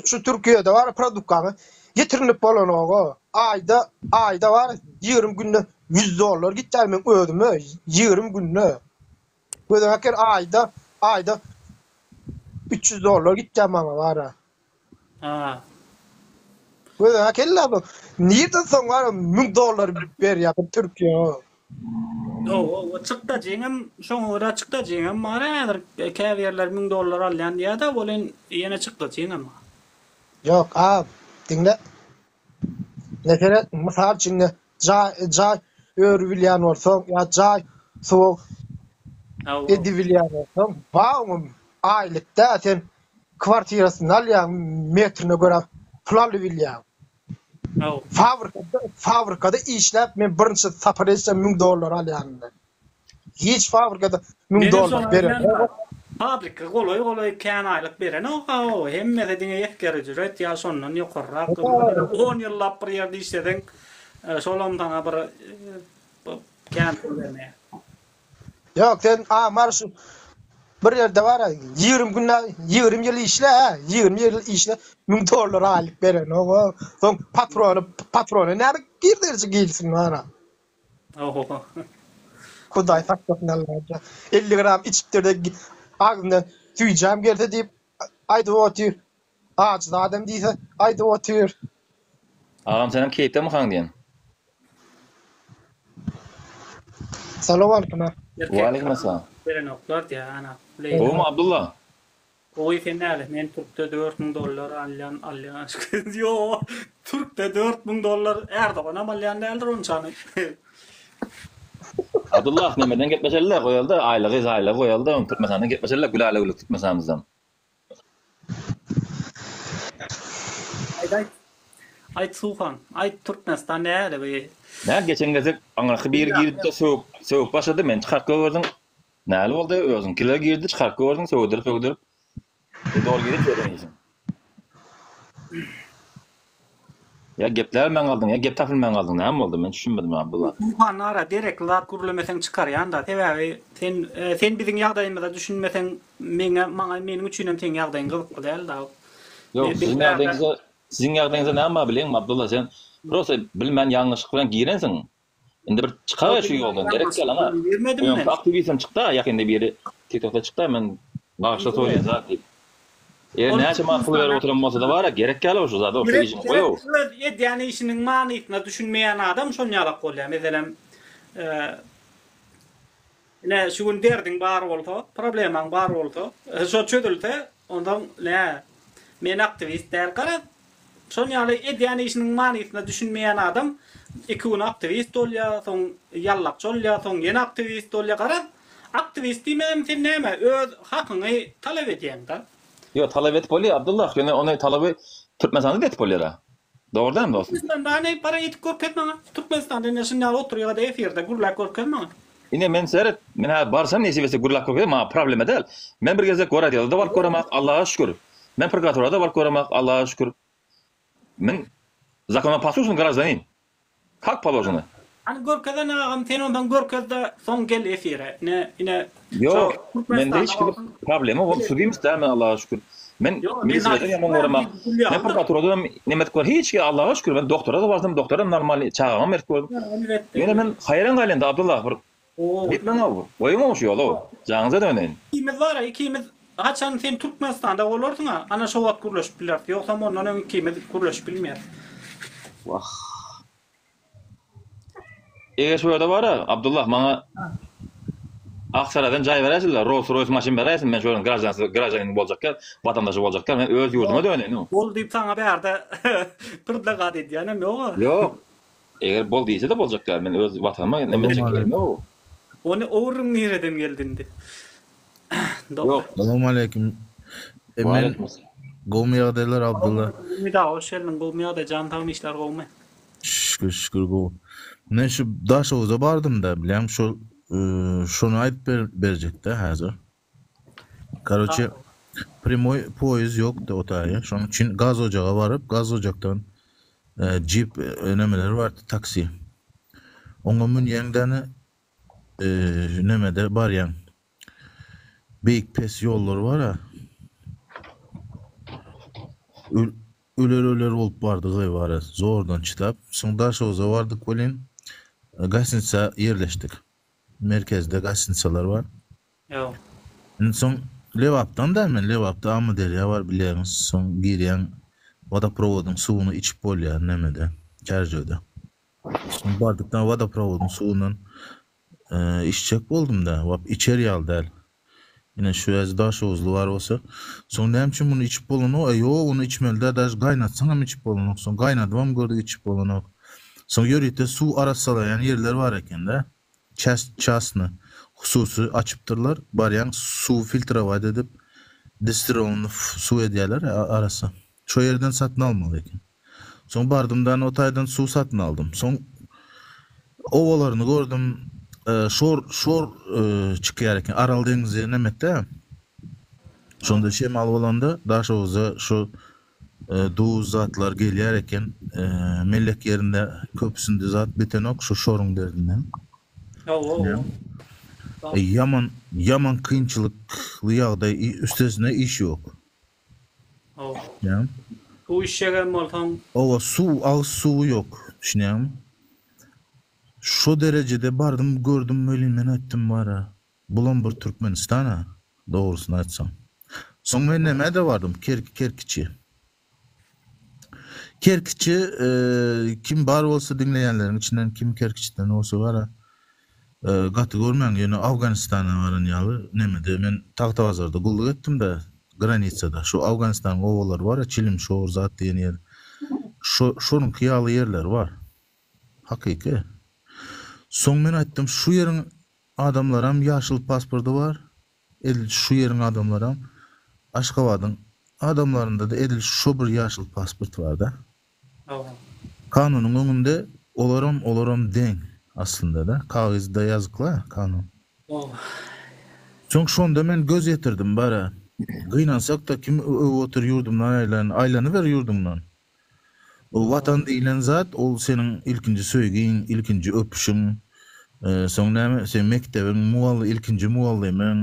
şu Türkiýede bar produkgaňa ýetirinip bolanoga. Aýda aýda bar 20 günde 100 dollar gitýär men özüme 20 günde. Gözeňe ker aýda aýda 300 dollar gitýär maňa bara. Ha. Gözeňe kelle bu. Nirden soň bar 1000 dollar berýär bu Türkiýe. Hawa, çykdajyňam şoňa görä çykdajyňam bar häzir käbir ýerler 1000 dollar alýan diýýär-de, welin ýene çykdajyňam bar. Ýok, a, diňle. Mesele, mysal üçin, jaý, jaý örübilýän bolsaň ýa jaý suwag edibilýän bolsaň, bar oňam aýlyk däl, sen kwartirasyny alýaň, metrine görä pul alybilýäň. Fabrikada, fabrikada işläp men birinji sapar etsem 1000 dollar alýaryn men. Hiç fabrikada 1000 dollar berenok. Fabrika golaý golaý kän aýlyk berenok ha o hemmesi diňe esger ücret ýa şondan ýokarrak. 10 ýyllap bir ýerde işleseň şolam saňa bir kän pul bermeýär. Ýok sen Amar şu bir ýerde bar 20 günde 20 ýyl işle ha 20 ýyl işle 1000 dollar aýlyk berenok soň patrony patrony näme girderji girsin bara. Oho. Hudaý saklasyn Allajan. 50 gram içipdir-de agzyndan süýjäm gelse diýip aýdyp otyr. Ajy zadam diýse aýdyp otyr. Agam senem keýpdemikaň diýen. Salowmaleýkim. Waleýkim essalam. Berenoklar diýä ana. Gowumy Abdulla? Gowy sen näle men türkde 4000 dollar alýan alýan ýo türkde 4000 dollar Erdoganam alýan däldir onçany. Abdullah nemeden gepleşeli-de goýaly-da aýlygy zaýlygy goýaly-da Türkmenistandan gepleşeli-de gülälä gülük Türkmenistanymyzdan. Aýt aýt. Aýt Suhan. Aýt Türkmenistan nähili bi. Nä geçen gezek aňyrky biri girdi-de sögüp sögüp başlady meni çykaryp goýberdiň. Nähili boldy özüňkiler girdi çykaryp goýberdiň sögdürip sögdürip. E dogry girip ýören işiň. Ýa gepläbilmän galdyň ýa gep tapylman galdyň näme boldy men düşünmedim Abdylla. Suhan ara derekli zat gürlemeseň çykarýanda sebäbi sen sen biziň ýagdaýymyza düşünmeseň meňe maňa meniň üçinem seň ýagdaýyň gyzykly däl da. Ýok siziň ýagdaýyňyza siziň ýagdaýyňyza näme bar bilýäňmi Abdylla sen prosta bilmän ýalňyşlyk bilen girensiň Indi bir çykawer şu ýoldan gerek däl ana. Öňki aktiwistem çykda ýakynda biri tiktokda çykda men bagyşla soraýan zat diýip. Eger näçe manat pul berip oturan bolsada bara gerek däl şu zada şu işiňi goýow. Öz edýän işiniň manysyna düşünmeýän adam şonýalak bolýar. Meselem ine şu gün derdiň bar bolsa, problemaň bar bolsa, şo çözülse onsoň nä men aktiwist däl garaz Şon ýaly edýän işiniň manysyna düşünmeýän adam iki gün aktiwist bolýar, soň ýallakçy bolýar, soň ýene aktiwist bolýar. Garaz, Aktiwist diýmegem sen näme öz hakyňy talap edýäňda. Ýok talap edip bolýar Abdullah ýöne ony talaby Türkmenistanda-da edip bolýara. Dogry dälmi dostum? Türkmenistanda hany bara edip görkez maňa. Türkmenistanda ine şunýaly oturýada efirde gürläp görkez maňa. Ine men seret men häzir barsam nesip etse gürläp görkezem maňa problema däl. Men bir gezek goradelda baryp göremak Allaha şükür. Men prokuraturada baryp göremak Allaha şükür. Men zakonoposlušnyý graždanin. Kak položeno. Hany görkezene agam sen ondan görkezde soň gel efire ine ine Ýok mende hiç hili problema bol sudimst däl men Allaha şükür. Men milisiýadan ýaman göremok. Men prokuraturadan neme edip hiç hili Allaha şükür men doktora-da bardym doktoram normalny çagamam berip gördüm. Ýöne men haýran galýan-da Abdullah bir gitmäň-ow goýuň-ow şu ýoly-ow janyňyza döneýin. Ikimiz bar-a ikimiz haçan sen Türkmenistanda bolarsyň-a ana şo wagt gürleşip bileris ýogsam ondan öň ikimiz gürleşip bilmeris. Wah. Eger şu ýerde bar-a Abdullah maňa Aksaraýdan jaý beräýsinler, Rolls Royce maşyn beräýsin, men şu ýeriň graždansy, graždanini boljak ýer, watandaşy boljak ýer, men öz ýurduma döneýin. Bol diýip saňa bärde predlagat edýänem ýog-a. Ýok. Eger bol diýse-de boljak däl, men öz watanyma neme etjek ýerim ýok. Ony ogryň nireden geldi indi? Ýok. Salowmaleýkim. Men gowmy ýagdaýlar Abdylla? Ümit aga hoş geldiň gowmy ýagdaý jan sagmy işler gowmy? Şükür şükür gowy. Men şu Daşoguza bardym-da bilýäňmi şol şony aýdyp berjekdä häzir. Karoçe primoý poýez ýokdy o taýa. Şonuň üçin gaz ojaga baryp, gaz ojakdan jip nemeler bardy, taksi. Oňa münýäň-däne nemede barýaň. Beýik pes ýollar bar-a. Öler-öler bolup bardyk-aý bara, zordan çydap. Soň Daşoguza bardyk welin, gostinitsa ýerleşdik. Merkezde gostinitsalar bar. Ýok. Indi soň Lebapdan da men, Lebapda Amyderýa bar bilýäňiz, soň girýäň wodoprowodyň suwuny içip bolýar nemede, Çärjewde. Soň bardykdan wodoprowodyň suwundan içjek boldum-da, wap içer ýaly däl. Ine şu häzir daşoguzly bar bolsa, soň näme üçin muny içip bolanok, e ýok ony içmeli däl, daže gaýnatsaňam içip bolanok, soň gaýnadybam gördük içip bolanok. Soň ýörite suw arassalaýan ýerler bar eken-de, ças çasny, hususy açypdyrlar, barýaň suwy filtrowat edip, distilirowanyny suw edýärler arassa. Şo ýerden satyn almaly eken. Soň bardym-da o taýdan suw satyn aldym. Soň obalaryny gördüm. Şor, şor çykýar eken. Aral deňizi nemetde. Şonda şemal bolanda Daşoguzda şu duz zatlar gelýär eken. Mellek ýerinde köpüsinde zat bitenok şu şoruň derdinden. Hawa. Ýaman, ýaman kynçylykly ýagdaý, üstesine iş ýok. Hawa. Suw içjegem bolsaň. Hawa, suw, agyz suwy ýok, düşünýäňmi? Şo derejede bardym, gördüm welin men aýtdym bar-a, bulam bir Türkmenistan-a, dogrusyny aýtsaň. Soň men nämä-de bardym, Kerki, Kerkiçi. Kerkiçi kim bar bolsa diňleýänleriň içinden kim Kerkiçden bolsa bar-a, Gaty görmäň ýöne Awganystana baran ýaly nemede men Tagtabazarda gulluk etdim-de granisada şu Awganystanyň obalary bar-a Çilim şor zat diýen ýer şo şonuňky ýaly ýerleri bar hakyky soň men aýtdym şu ýeriň adamlaram ýaşyl pasporty bar edil şu ýeriň adamlaram Aşgabadyň adamlarynda-da edil şo bir ýaşyl pasport bar-da. Kanunyň öňünde olaram olaram deň aslynda-da kagyzda ýazykla kanun. Soň şonda men göz ýetirdim bara. Gynansakda kim öwüp otyr ýurdumdan aýlan aýlanyber ýurduňdan. O watan diýlen zat ol seniň ilkinji söýgiň ilkinji öpüşiň soň näme seň mekdebiň mugally ilkinji mugallymyň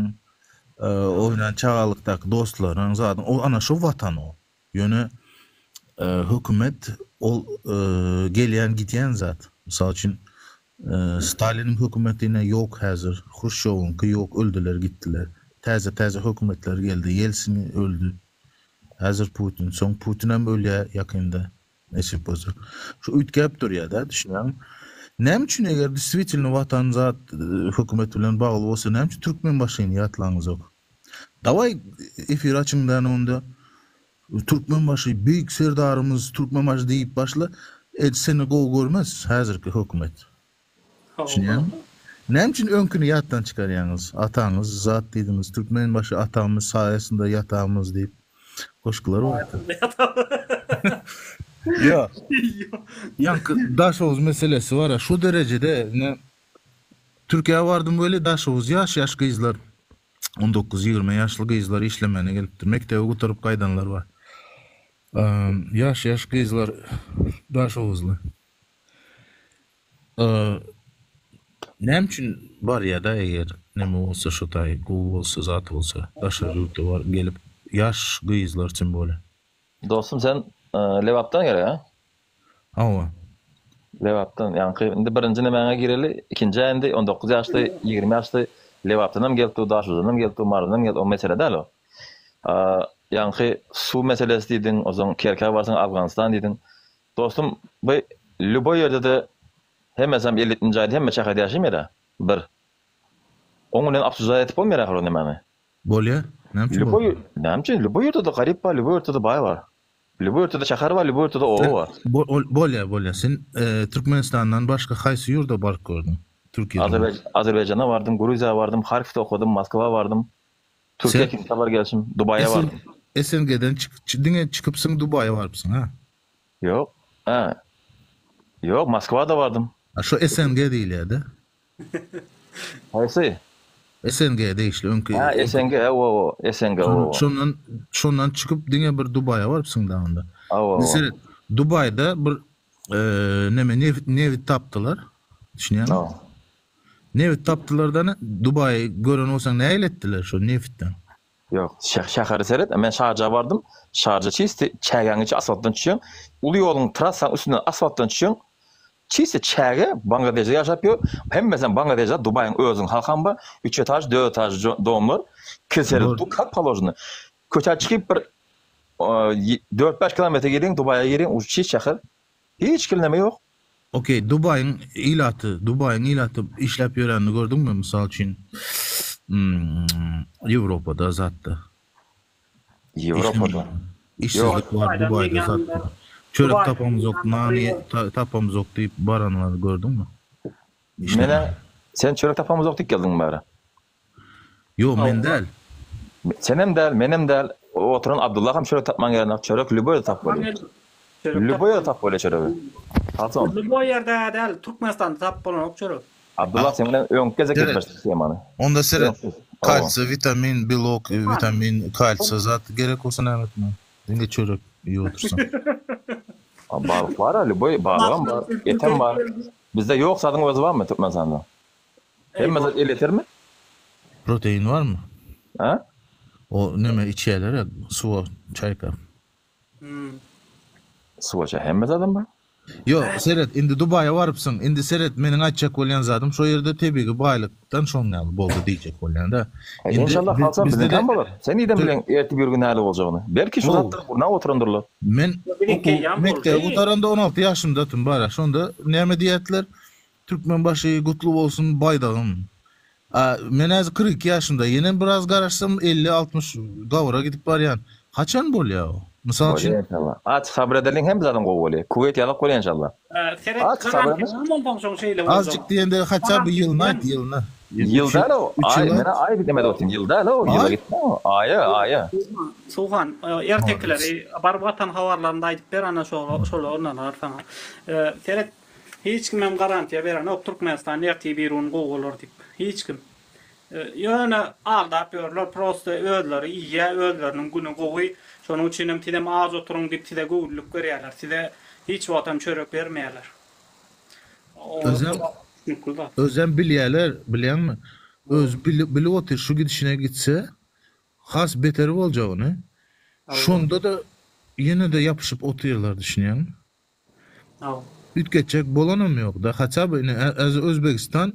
oýnan çagalykdaky dostlaryň zadyň ol ana şo watan ol. Ýöne hökümet ol gelýän gidýän zat. Mysal üçin Staliniň hökümeti ine ýok häzir, Hruşýowyňky ýok öldüler gitdiler. Täze täze hökümetler geldi, Ýelsin öldi. Häzir Putin, soň Putinem ölýär ýakynda nesip bolsa. Şu üýtgäp durýar-da düşünýäňmi? Näme üçin eger deswitelno watan zat hökümet bilen bagly bolsa näme üçin Türkmenbaşyny ýatlaňyzok? Dawaý efir açyň däne onda. Türkmenbaşy beýik serdarymyz Türkmenbaşy diýip başla. Ed seni gowy görmez häzirki hökümet. Düşünýäňmi? Näme üçin öňkini ýatdan çykarýaňyz? Ataňyz zat diýdiňiz, Türkmenbaşy atamyz saýasynda ýatamyz diýip goşgular bardy. Ýok. Ýaňky Daşoguz meselesi bar-a, şu derejede ine Türkiýä bardym weli Daşoguz ýaş-ýaş gyzlar, on dokuz-ýigrimi ýaşly gyzlar işlemäne gelipdir. Mekdebi gutaryp gaýdanlar bar. Ýaş-ýaş gyzlar Daşoguzly. Näme üçin barýada eger neme bolsa şo taý gowy bolsa zat bolsa daşary ýurtda bar gelip ýaş gyzlar tim bole. Dostum sen Lebapdan gerek a? Hawa. Lebapdan ýaňky indi birinji nemäňe gireli ikinjä indi 19 ýaşly 20 ýaşly Lebapdanam gelip dur Daşoguzdanam gelip dur Marydanam gelip o mesele däl o. Ýaňky suw meselesi diýdiň ozan Kerkä barsaň Afganistan diýdiň. Dostum bu lýuboý ýerde-de hemmesem 57-nji aýda hemme şäherde ýaşaýmaýar-a. Bir. Oň bilen obsujdat edip bolmaýar ahyr o nemäni. Bolýar. Näme üçin Lýuboý, näme üçin? Lýuboý ýerde-de garyp bar, lýuboý ýerde-de baý bar. Lýuboý ýerde-de şäher bar, lýuboý ýerde-de oba bar. Bolýar, bolýar. Sen Türkmenistandan başga haýsy ýurda baryp gördüň? Türkiýeden. Azerbaýjana bardym, Gruziýa bardym, Harkowda okadym, Moskwa bardym. Türkiýä ikinji sapar gelşim, Dubaýa bardym. SNG-den diňe çykypsyň Dubaýa barypsyň, ha? Ýok. Hä. Ýok, Moskwa-da bardym. A şo SNG diýilýär-de. Haýsy? SNG degişli öňki. Hä, SNG, hawa, hawa, SNG, hawa. Şondan, şondan çykyp diňe bir Dubaýa barypsyň-da onda. Hawa, hawa. Seret, Dubaýda bir neme nebit, nebit tapdylar. Düşünýäňmi? Hawa. Nebit tapdylar-da, Dubaýy gören bolsaň nähili etdiler şo nebitden? Ýok, şähere seret, men Şarja bardym, Şarja çisti çägäň içi asfaltdan düşýäň, uly ýoluň trassaň üstünden asfaltdan düşýäň, çisti çäge, Bangladeşde ýaşap ýör, hemmesem Bangladeşde, Dubaýyň özüniň halkam bar, üç etaž, dört etaž domlar, kilseli du kak položeno. Köçä çykyp bir dört-bäş kilometre girýäň, Dubaýa girýäň, už çist şäher, Hiç hili neme ýok. Okey Dubaýyň ilaty Dubaýyň ilaty işläp ýörenini gördüňmi mysal üçin Ýewropada zatda. Ýewropada. Işsizlik bar Dubaýda zatda. Çörek tapamzok nan tapamzok diýip baranlary gördüňmi? Menä sen çörek tapamzok diýip geldiňmi bäri? Ýok men däl. Senem däl, menem däl, oturan Abdullah hem çörek tapman gelenok, çörek lýuboý ýerde tapyp bolýar. Lýuboý ýerde tapyp bolýar çöregi. Hasan. Lýuboý ýerde däl, Türkmenistanda tapyp bolanok çörek. Abdullah sen bilen öňki gezek gepleşdik temany. Onda seret, kalsiý, witamin, belok, witamin, kalsiý zat gerek bolsa näme etmeli? Diňe çörek iýip otursaň. Balyk bar-a, lýuboý balygam bar, etem bar. Bizde ýok zadyň özi barmy Türkmenistanda? Hemme zat elýetermi? Protein barmy? Ha? O neme içýärler ya suwa çaýkap. Suwa çaý hemme zadam bar. Ýok, seret, indi Dubaýa barypsyň. Indi seret, meniň aýtjak bolýan zadym şo ýerde tebigy baýlykdan şoň ýaly boldy diýjek bolýan-da. Indi Enşallah halsam biziňkem bolar. Sen nirden bilýäň ertir bir gün näle boljagyny? Belki şu zatlar gurnap oturandyrlar. Men okuw mekdebi gutaranda 16 ýaşymdadym bara. Şonda näme diýerdiler? Türkmenbaşy gutly bolsun baýdagym. A men häzir 42 ýaşymda ýenem biraz garaşsam 50 60 gabra gidip barýan. Haçan bolýa o? Mysal üçin. Bolýa enşalla. Aç sabyr edeliň hemme zadam gowy bolýa. Kuweýt ýalak bolýa enşalla. Seret Aç sabyr garantiýa barmy onsoň şoň şeýle boljagy? Azjyk diýende haça bir ýylyny aýt ýylyny. Ýyl däl o. Aý menä aý diýmedi otyn. Ýyl däl o. Ýyla gitme o. Aýa aýa. Suhan ertekileri baryp atan habarlarynda aýdyp ber ana şolar ynanar saňa. Seret Hiç kimem garantiýa berenok Türkmenistan ertir bir gün gowy bolar diýip. Hiç kim. Ýöne aldap ýörler prosto özleri iýýä özleriniň güni gowy. Şonuň üçinem sizem aç oturyň diýip size göwünlik berýärler. Size hiç wagtam çörek bermeýärler. O Özem düşnükli zat. özem bilýäler bilýäňmi? Özi bilip otyr şu gidişine gitse has beteri boljagyny. Şonda-da ýene-de ýapyşyp otyrlar düşünýäňmi? Üýtgetjek bolanam ýokda haça by ine häzir Özbegistan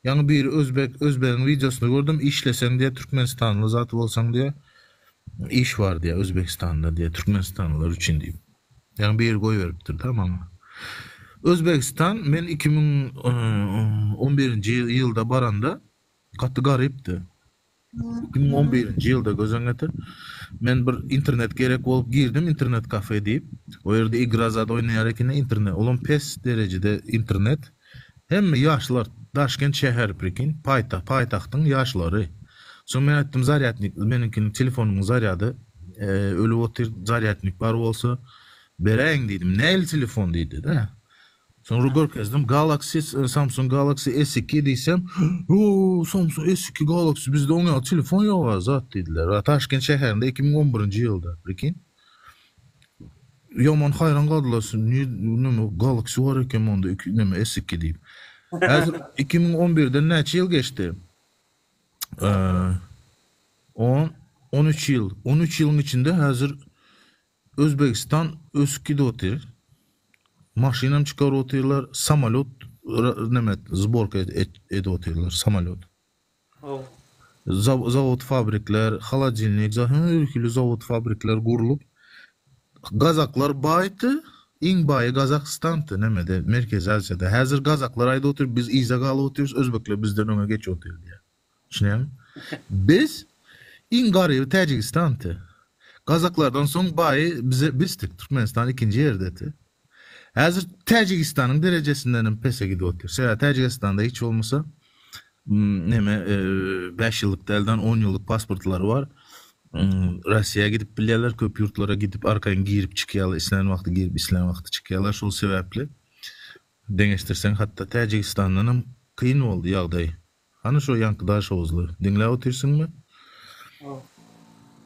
ýaňy biri özbek özbegiň wideosyny gördüm işleseň diýä türkmenistanly zat bolsaň diýä iş bar diýä Özbegistanda diýä türkmenistanlylar üçin diýip ýaňy biri goýberipdirda maňa Özbegistan men 2011-nji ýylda baranda gaty garypdy 2011-nji ýylda göz öňüne getir. Men bir internet gerek bolup girdim internet kafe diýip. O ýerde igra zat oýnaýar ekeni internet. Olam pes derejede internet. Hemme ýaşlar Daşkent şäheri prikin paýta paýtagtyň ýaşlary. Soň men aýtdym zarýadnik meniňkiniň telefonymyň zarýady ölüp otyr zarýadnik bar bolsa beräýiň diýdim. Nähili telefon diýdi-de. Soňra görkezdim Galaxy Samsung Galaxy S 2 diýsem, Oo Samsung S 2 Galaxy bizde oň ýaly telefon ýok-a zat diýdiler. Taşkent şäherinde 2011-nji ýylda prikin. Ýaman haýran galdylar, neme Galaxy bar eken onda neme S 2 diýip. Häzir 2011-den näçe ýyl geçdi? On, 13 ýyl. 13 ýylyň içinde häzir Özbegistan ösüp gidip otyr. Maşynam çykaryp otyrlar, samolýot neme zborka edip otyrlar, samolýot. Zawod fabrikler, holodilnik, her hili zawod fabrikler gurlup, gazaklar baýdy, iň baýy Gazagystandy nemede, Merkezi Aziýada. Häzir gazaklar aýdyp otyr, biz yza galyp otyrys, özbekler bizden öňe geçip otyr diýýär. Düşünýäňmi? Biz iň garyby Täjigistandy. Gazaklardan soň baýy bize bizdik, Türkmenistan ikinji ýerdedi. Häzir Täjigistanyň derejesindenem pese gidip otyr. Sebäbi Täjigistanda hiç bolmasa neme 5 ýyllyk dälden 10 ýyllyk pasportlary bar. Russiýa gidip bilýärler, köp ýurtlara gidip arkaýyn girip çykýarlar, islän wagty girip, islän wagty çykýarlar. Şol sebäpli deňeşdirseň hatda Täjigistandanam kyn boldy ýagdaý. Hany şo ýaňky daşoguzly, diňläp otyrsyňmy?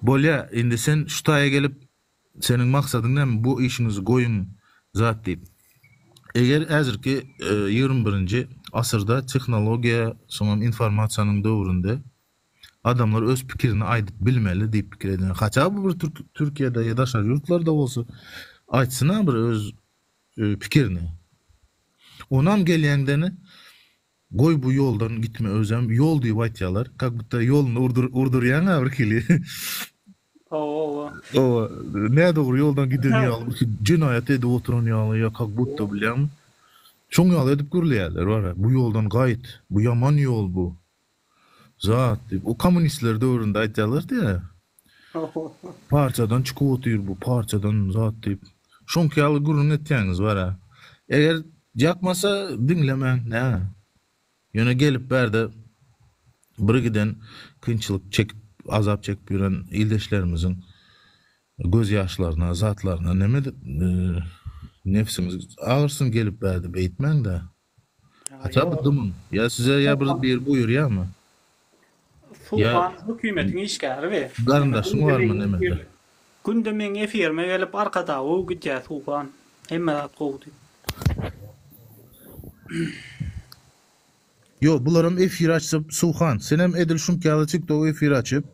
Bolýa, indi sen şu taýa gelip Seniň maksadyň näme bu işiňizi goýuň zat diýip. Eger häzirki 21-nji asyrda tehnologiýa soňam informasiýanyň döwründe adamlar öz pikirini aýdyp bilmeli diýip pikir edýän. Haça bu bir Türkiýede ýa daşary ýurtlarda bolsa aýtsyna bir öz pikirini. Onam gelýäňdeni Goý bu ýoldan gitme özem ýol diýip aýtýalar kak butda ýoluny urdur urdurýaňa bir hili. Hawa. Hawa nädogry ýoldan giden ýaly bir hili jenaýat edip oturan ýaly ýa kak butda bilýäňmi. Şoň ýaly edip gürleýärler bara bu ýoldan gaýt bu ýaman ýol bu. Zat diýip o kommunistler döwründe aýtýarlardy ýa. Partiýadan çykyp otyr bu partiýadan zat diýip. Şoňky ýaly gürrüň etýäňiz bara. Eger ýakmasa diňlemäň nä. Ýöne gelip bärde bir giden kynçylyk çekip azap çekip ýören ildeşlerimiziň göz ýaşlaryna zatlaryna neme nebsiňiz agyrsyn gelip bärde beýtmäňdä. Haça bu dymyň. Ýa size ýa bir biri buýurýamy? Ýa Suhan hökümetiň işgäri be. Garyndaşyň barmy nemede? Günde meň efirime gelip Arkadaga gidýä Suhan. Hemme zat gowy diýip. Ýok bularam efir açsa Suhan senem edil şuňky ýaly tiktok efir açyp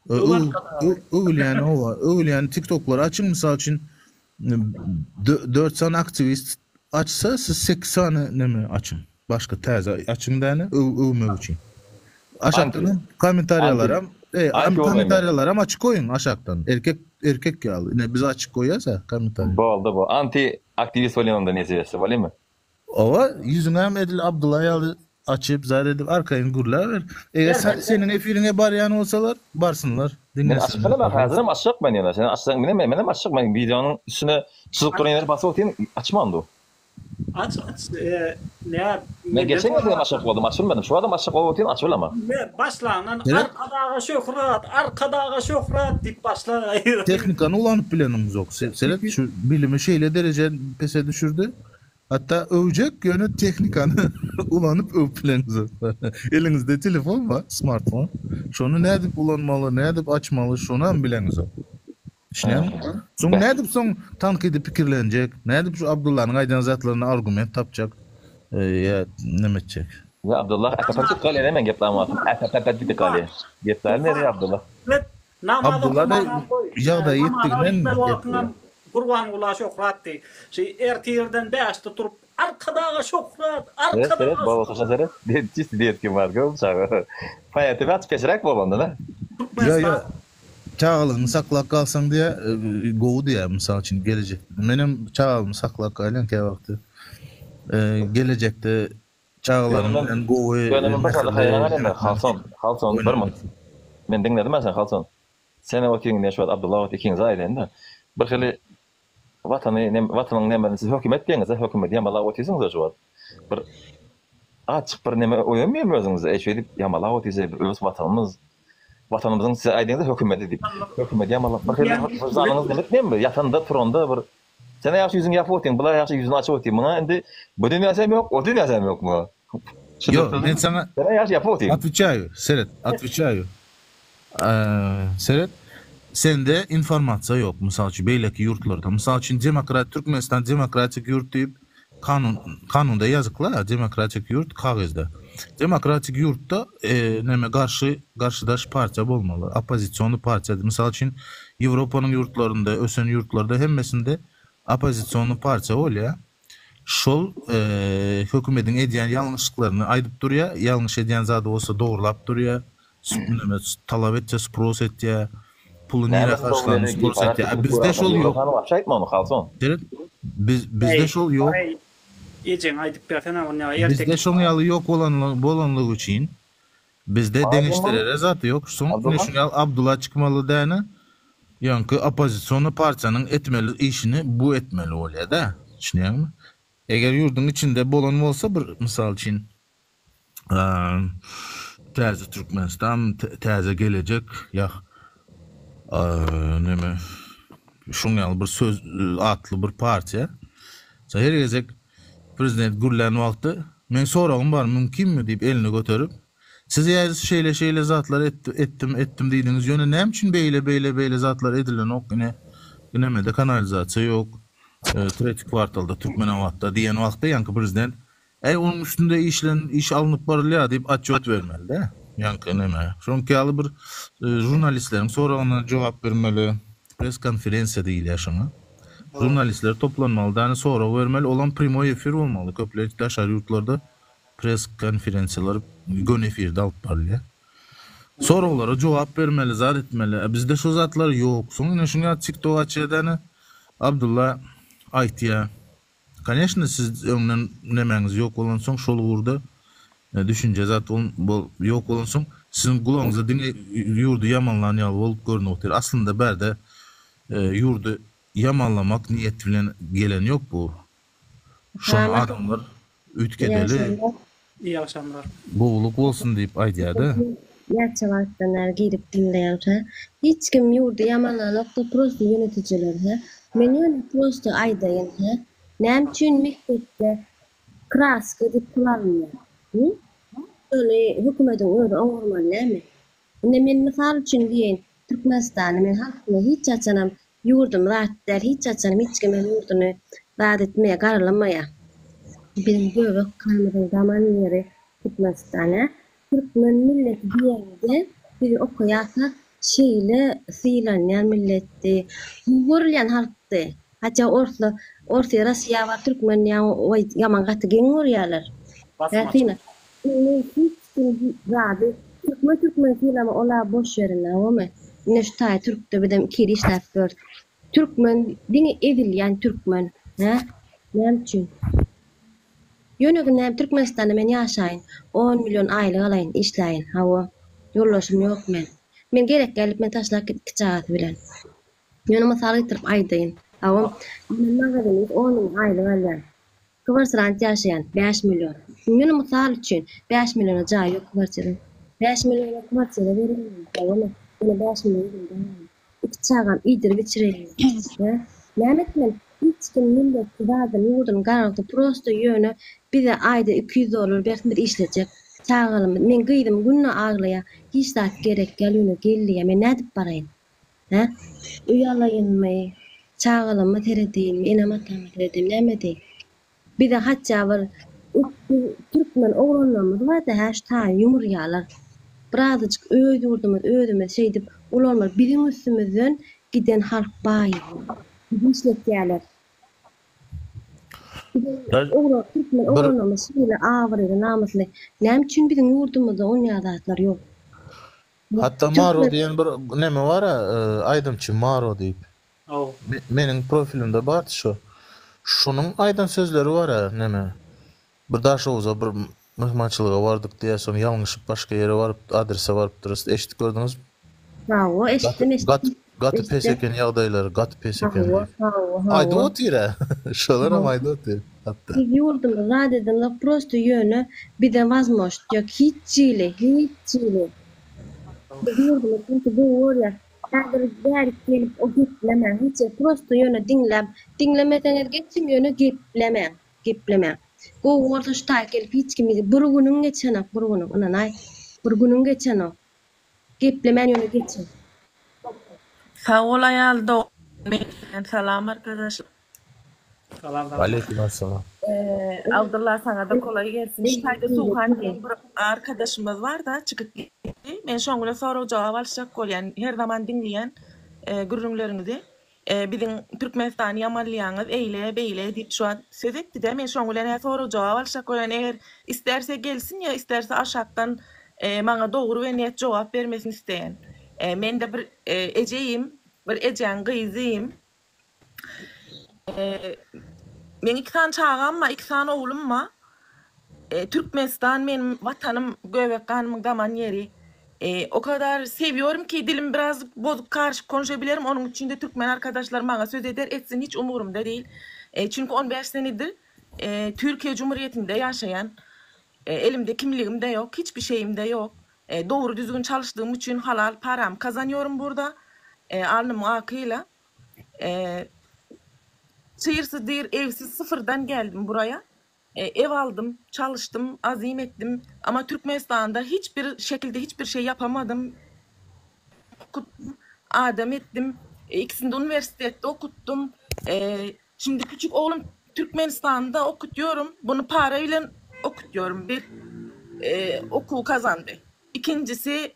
Öwülýän hawa, öwülýän tiktoklary açyň mysal üçin 4 sany aktiwist açsa siz 8 sany neme açyň. Başga täze açyň däne öwmek üçin. Aşakdan kommentariýalaram, e, kommentariýalaram açyk goýuň aşakdan. Erkek erkek ýaly. Ine biz açyk goýýas-a kommentariýa. Boldy bu. Anti aktiwist bolýan onda nesip etse bolýamy? Owa, ýüzüňem edil Abdylla ýaly açyp, zat edip arkaýyn gürläber. Eger seniň efiriňe barýan bolsalar, barsynlar, Men açyp diňlesinler. bilemok, häzirem açjak men ýöne. Sen açsaň menem menem açjak men wideonyň üstüne çyzyp duran ýeri basyp otyryn, açman dur. Aç aç nä Men geçen gezegem açjak boldum, açyp bilmedim. Şu wagtam açjak bolup otyryn, açyp bilemok. Ne başlandan Arkadaga şöhrat, Arkadaga şöhrat diýip başla. Tehnikany ulanyp bileniňzok. Seret şu bilimi şeýle dereje pese düşürdi. Hatda öwjek ýöne tehnikany ulanyp öwüp bileňizok. Eliňizde telefon bar, smartfon. Şony nädip ulanmaly, nädip açmaly şonam bileňizok. Düşünýäňmi? Soň nädip soň tankydy pikirlenjek, nädip şu Abdullanyň aýdan zatlaryna argument tapjak ýa neme etjek. Ýa Abdullah äpäpäp galýar men gepläm wagtym äpäpäp diýip galýar. Gepläbermeli Abdullah. Namaz Abdulla da okamagam goý. ýagdaýy Namaza ýetdiginden gitmeli gepleýär. wagtyňam Gurbanguly şöhrat diý. Şi ertirden bäşde turup Arkadaga şöhrat, Seret seret Arkadaga baba şoşa seret. Çisti diýetkim bar göm çaga. Paýaty aç peşräk bolanda da. Ýa ýa çagalygyňy saklap galsaň diýä gowy diýä mysal üçin gelejekde. Menem çagalygymy saklap galýan käwagty. Gelejekde çagalaryň bilen gowy Ýöne men bir zada haýran mähirli galýan Halson Halson bir minut. Men diňledim men seni Halson. Sen otyň ine şu wagt Abdulla ot ikiňiz aýdaýyn-da. Bir hili watany watanyň nemesini siz hökümet diýeňiz-de hökümet ýamalap otyrsyňyz-a şu wagt. Bir açyk bir neme oýanmaýarmy özüňizde? Eý şeýdip ýamalap otyrsa bir öz watanymyz watanymyzyň siz aýdyňyzda hökümeti diýip. Hökümeti ýamalap bir hili wyždanyňyz neme etmeýärmi? Ýatanda turanda bir sen ýagşy ýüzüňi ýapyp otyň bular ýagşy ýüzüni açyp otyr. Muňa indi bu dünýäsem ýok o dünýäsem ýok muňa. Ýok men saňa Sen ýagşy ýapyp otyň. Otweçaýu seret otweçaýu Seret sende informasiýa ýok mysal üçin beýleki ýurtlarda mysal üçin demokrat Türkmenistan demokratik ýurt diýip kanun kanunda ýazykla demokratik ýurt kagyzda demokratik ýurtda neme garşy garşydaş partiýa bolmaly oppozisiony partiýa mysal üçin Ýewropanyň ýurtlarynda ösen ýurtlarda hemmesinde oppozisiony partiýa bolýa şol hökümediň edýän ýalňyşlyklaryny aýdyp durýa, ýalňyş edýän zady bolsa dogrulap durýa, neme talap etýä, spros etýä, puly nirä harçlanyny spros etýä. A bizde şol ýok. Seret, biz bizde şol ýok. Ejeň aýdyp bersene ony erteki. Bizde şoň ýaly ýok bolanlygy üçin Bizde deňeşdirere zat ýok. Soň ine şuny ýaly Abdulla çykmaly däne. Ýaňky oppozisionny partiýanyň etmeli işini bu etmeli bolýada. Düşünýäňmi? Eger ýurduň içinde bolan bolsa bir mysal üçin Täze Türkmenistan, Täze gelejek ýa neme şuň ýaly bir söz atly bir partiýa. Her gezek Prezident gürlän wagty, Meň soragym bar, mümkinmi? diýip elini göterip, Siz ýa şeýle şeýle zatlar etdim, etdim diýdiňiz, ýöne näme üçin beýle beýle beýle zatlar edilenok, ine inemede kanalizasiýa ýok, treti kwartalda Türkmenabatda diýen wagty ýaňky prezident, Äý onuň üstünde işlen iş alnyp barylýar diýip otçýot bermeli-dä, ýaňky neme. Şoňky ýaly bir žurnalistleriň soragyna jogap bermeli, press konferensiýa diýilýär şoňa. Žurnalistler toplanmaly däne sorag bermeli olam primoý efir bolmaly köplenç daşary ýurtlarda press konferensiýalar göni efirde alyp barylýar. Soraglara jogap bermeli zat etmeli a bizde şo zatlar ýok soň ine şuň ýaly tiktok açýar däne Abdylla aýtýar Koneşno siz öňden nemäňiz ýok bolansoň şol ugurda düşünje zat bol ýok bolansoň siziň gulagyňyza diňe ýurdy ýamanlan ýaly bolup görünip otyr. Aslynda bärde ýurdy ýamanlamak niýeti bilen gelen ýok bu. Şony adamlar üýtgedeli. Iyi agşamlar. Gowulyk bolsun diýip aýdýada. Näçe wagtdan bäri girip diňleýän hä. Hiç kim ýurdy ýamanlanokda prosto ýönetijiler hä. Men ýöne prosto aýdaýyn hä. Näme üçin mekdepde kraska diýip pul alynýar? Hü? Şony hökümediň özi oňarmaly näme? Indi men mysal üçin diýeýin Türkmenistany men halkyna hiç haçanam Ýurdum zat däl hiç haçanam hiç kimem ýurduny zat etmeýär garalamaýar. Biziň göbek ganymyzyň daman ýeri Türkmenistan ä. Türkmen milleti diýende bizi okaýarka şeýle sylanýan milletdi. Gowy görülýän halkdy. Hatda orslar orsy Rossiýa baryp türkmen diýen oý ýaman gaty geň görýärler. Hä Indi hiç kim zady türkmen türkmeni sylama ola boş ýerinde hawomy ine şu taýy türkde bizem iki ýyl işläp ýörüs türkmen diňe ezilýän türkmen hä näme üçin ýöne näme türkmenistanda men ýaşaýyn on million aýlyk alaýyn işläýin hawa ýoldaşym ýok men men gerek däl diýip meni taşlap gitdi iki çagasy bilen ýöne mysal getirip aýdaýyn hawa men magazyny on müň aýlyk alýan Kwartirant ýaşaýan, 5 million. Ýöne mysal üçin, 5 milliona jaý ýok kwartira. 5 milliona kwartira berilmeýär, dogrymy? Ýöne 5 million ýüzüm däl. Iki çagam iýdirip içireýin. Hä? Näme etmeli? Hiç kim milleti zadyny ýurduny garalsa prosto ýöne bize aýda 200 dollar bersin biz işlejek. Çagalymyz, meň gyzym günde aglaýar, hiç zat gerek däl ýöne gel diýýär, men nädip baraýyn? Hä? Öý alaýynmy, çagalaryma seredeýinmi, enem-atama seredeýinmi, näme edeýin? Bize hatda bir ökde türkmen oglanlarymyz bardy, hä, şu taýy ýumurýarlar. Birazajyk öz ýurdumyz, özümiz şeýdip ulanmaly. Biziň üstümizden giden halk baýar. Bizi işletýärler. Biziň oglan, türkmen oglanlarymyz şeýle abraýly, namysly. Näme üçin biziň ýurdumyzda onýa zatlar ýok? Hatda Maro diýen bir neme bar-a, aýdymçy Maro diýip. Meniň profilimde bardy şo. Şonuň aýdan sözleri bar-a neme. Bir Daşoguza bir myhmançylyga bardyk diýýär, soň ýalňyşyp başga ýere baryp, adrese barypdyrys. Eşidip gördüňizmi? Hawa, eşitdim, eşitdim. Gaty pes eken ýagdaýlary gaty pes eken Hawa, diýip. hawa, hawa. Aýdyp otyr-ä. Şolaram aýdyp otyr hatda. Biz ýurdumyzy zat edenok prosto ýöne bize wazmoşt ýok hiç hili hiç hili. Biz ýurdumyzy gaty gowy görýäs. Häzir bärik gelip o geplemäň hiç ýer prosto ýöne diňläp diňlemeseňiz geçiň ýöne geplemäň geplemäň. Gowy bolsa şu taýy gelip hiç kim bir günüň geçenok bir günüň ynanaý bir günüň geçenok. Geplemän ýöne geçiň. Sag bol aýal dogan menden salam arkadaşlar. Salam salam. Aleýkum essalam. Abdylla saňada kolaý gelsin. Şu taýda Suhan diýen bir arkadaşymyz barda çykyp gitdi. Men şoň bilen sorag jogap alyşjak bolýan. Her zaman diňleýän gürrüňleriňizi. Biziň Türkmenistany ýamanlaýaňyz eýle beýle diýip şu wagt söz etdidä men şoň bilen hä sorag jogap alyşjak bolýan eger isterse gelsin ýa isterse aşakdan maňa dogry we net jogap bermesini isleýän. Mende bir ejeyim bir ejäň gyzym Meň iki sany çagam bar, iki sany oglum bar. Türkmenistan meniň watanym, göbek ganymyň daman ýeri. O kadar sewiyorum ki dilim biraz bozuk karışyk konuşabilirim. Onuň üçin de türkmen arkadaşlar maňa söz eder etsin hiç umurumda değil. Çünki 15 senedir Türkiye Cumhuriyetinde ýaşaýan. Elimde kimligim de ýok, hiç bir şeyim de ýok. Dogry düzgün çalışdygym üçin halal param kazanıyorum burada. Alnymyň akyla. Çyýrsyz diýr evsiz syfyrdan geldim buraya. Ev aldym, çalışdym, azim etdim. Ama Türkmenistanda hiç bir şekilde hiç bir şey yapamadym. Okutdum, adam etdim. Ikisini de uniwersitetde okutdum. Şimdi küçük oglum Türkmenistanda okutýarym. Bunu para bilen okutýarym. Bir okuw kazandy. Ikinjisi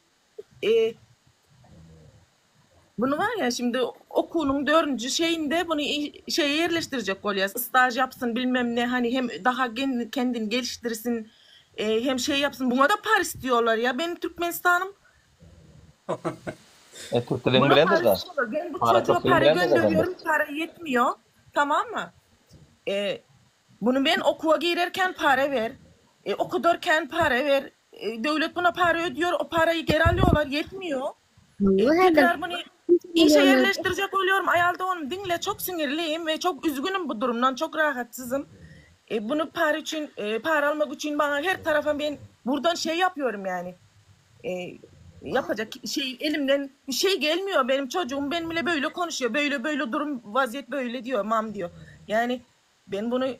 Bunu var ya şimdi okunyň dördünji şeyinde bunu şeye yerleştirecek bolýas. Staj yapsyn bilmem ne hani hem daha kendini geliştirsin hem şey yapsyn. Buna da para istiyorlar ya benim Türkmenistan'ım. E türklerin Buna bilendir para da. istiyorlar. Ben bu Para çocuğa köplüğün para bilendir zaten. gönderiyorum para yetmiyor. Tamam mı? E, bunu ben okula girerken para ver. E, okudurken para ver. E, devlet buna para ödüyor. O parayı geri alıyorlar. Yetmiyor. E, Hawa häzir tekrar bunu işe yerleştirecek oluyorum. Ayalda onu dinle. Çok sinirliyim ve çok üzgünüm bu durumdan. Çok rahatsızım. E, bunu para için, e, para almak için bana her tarafa ben buradan şey yapıyorum yani. E, yapacak şey elimden bir şey gelmiyor. Benim çocuğum benimle böyle konuşuyor. Böyle böyle durum vaziyet böyle diyor. Mam diyor. Yani ben bunu e,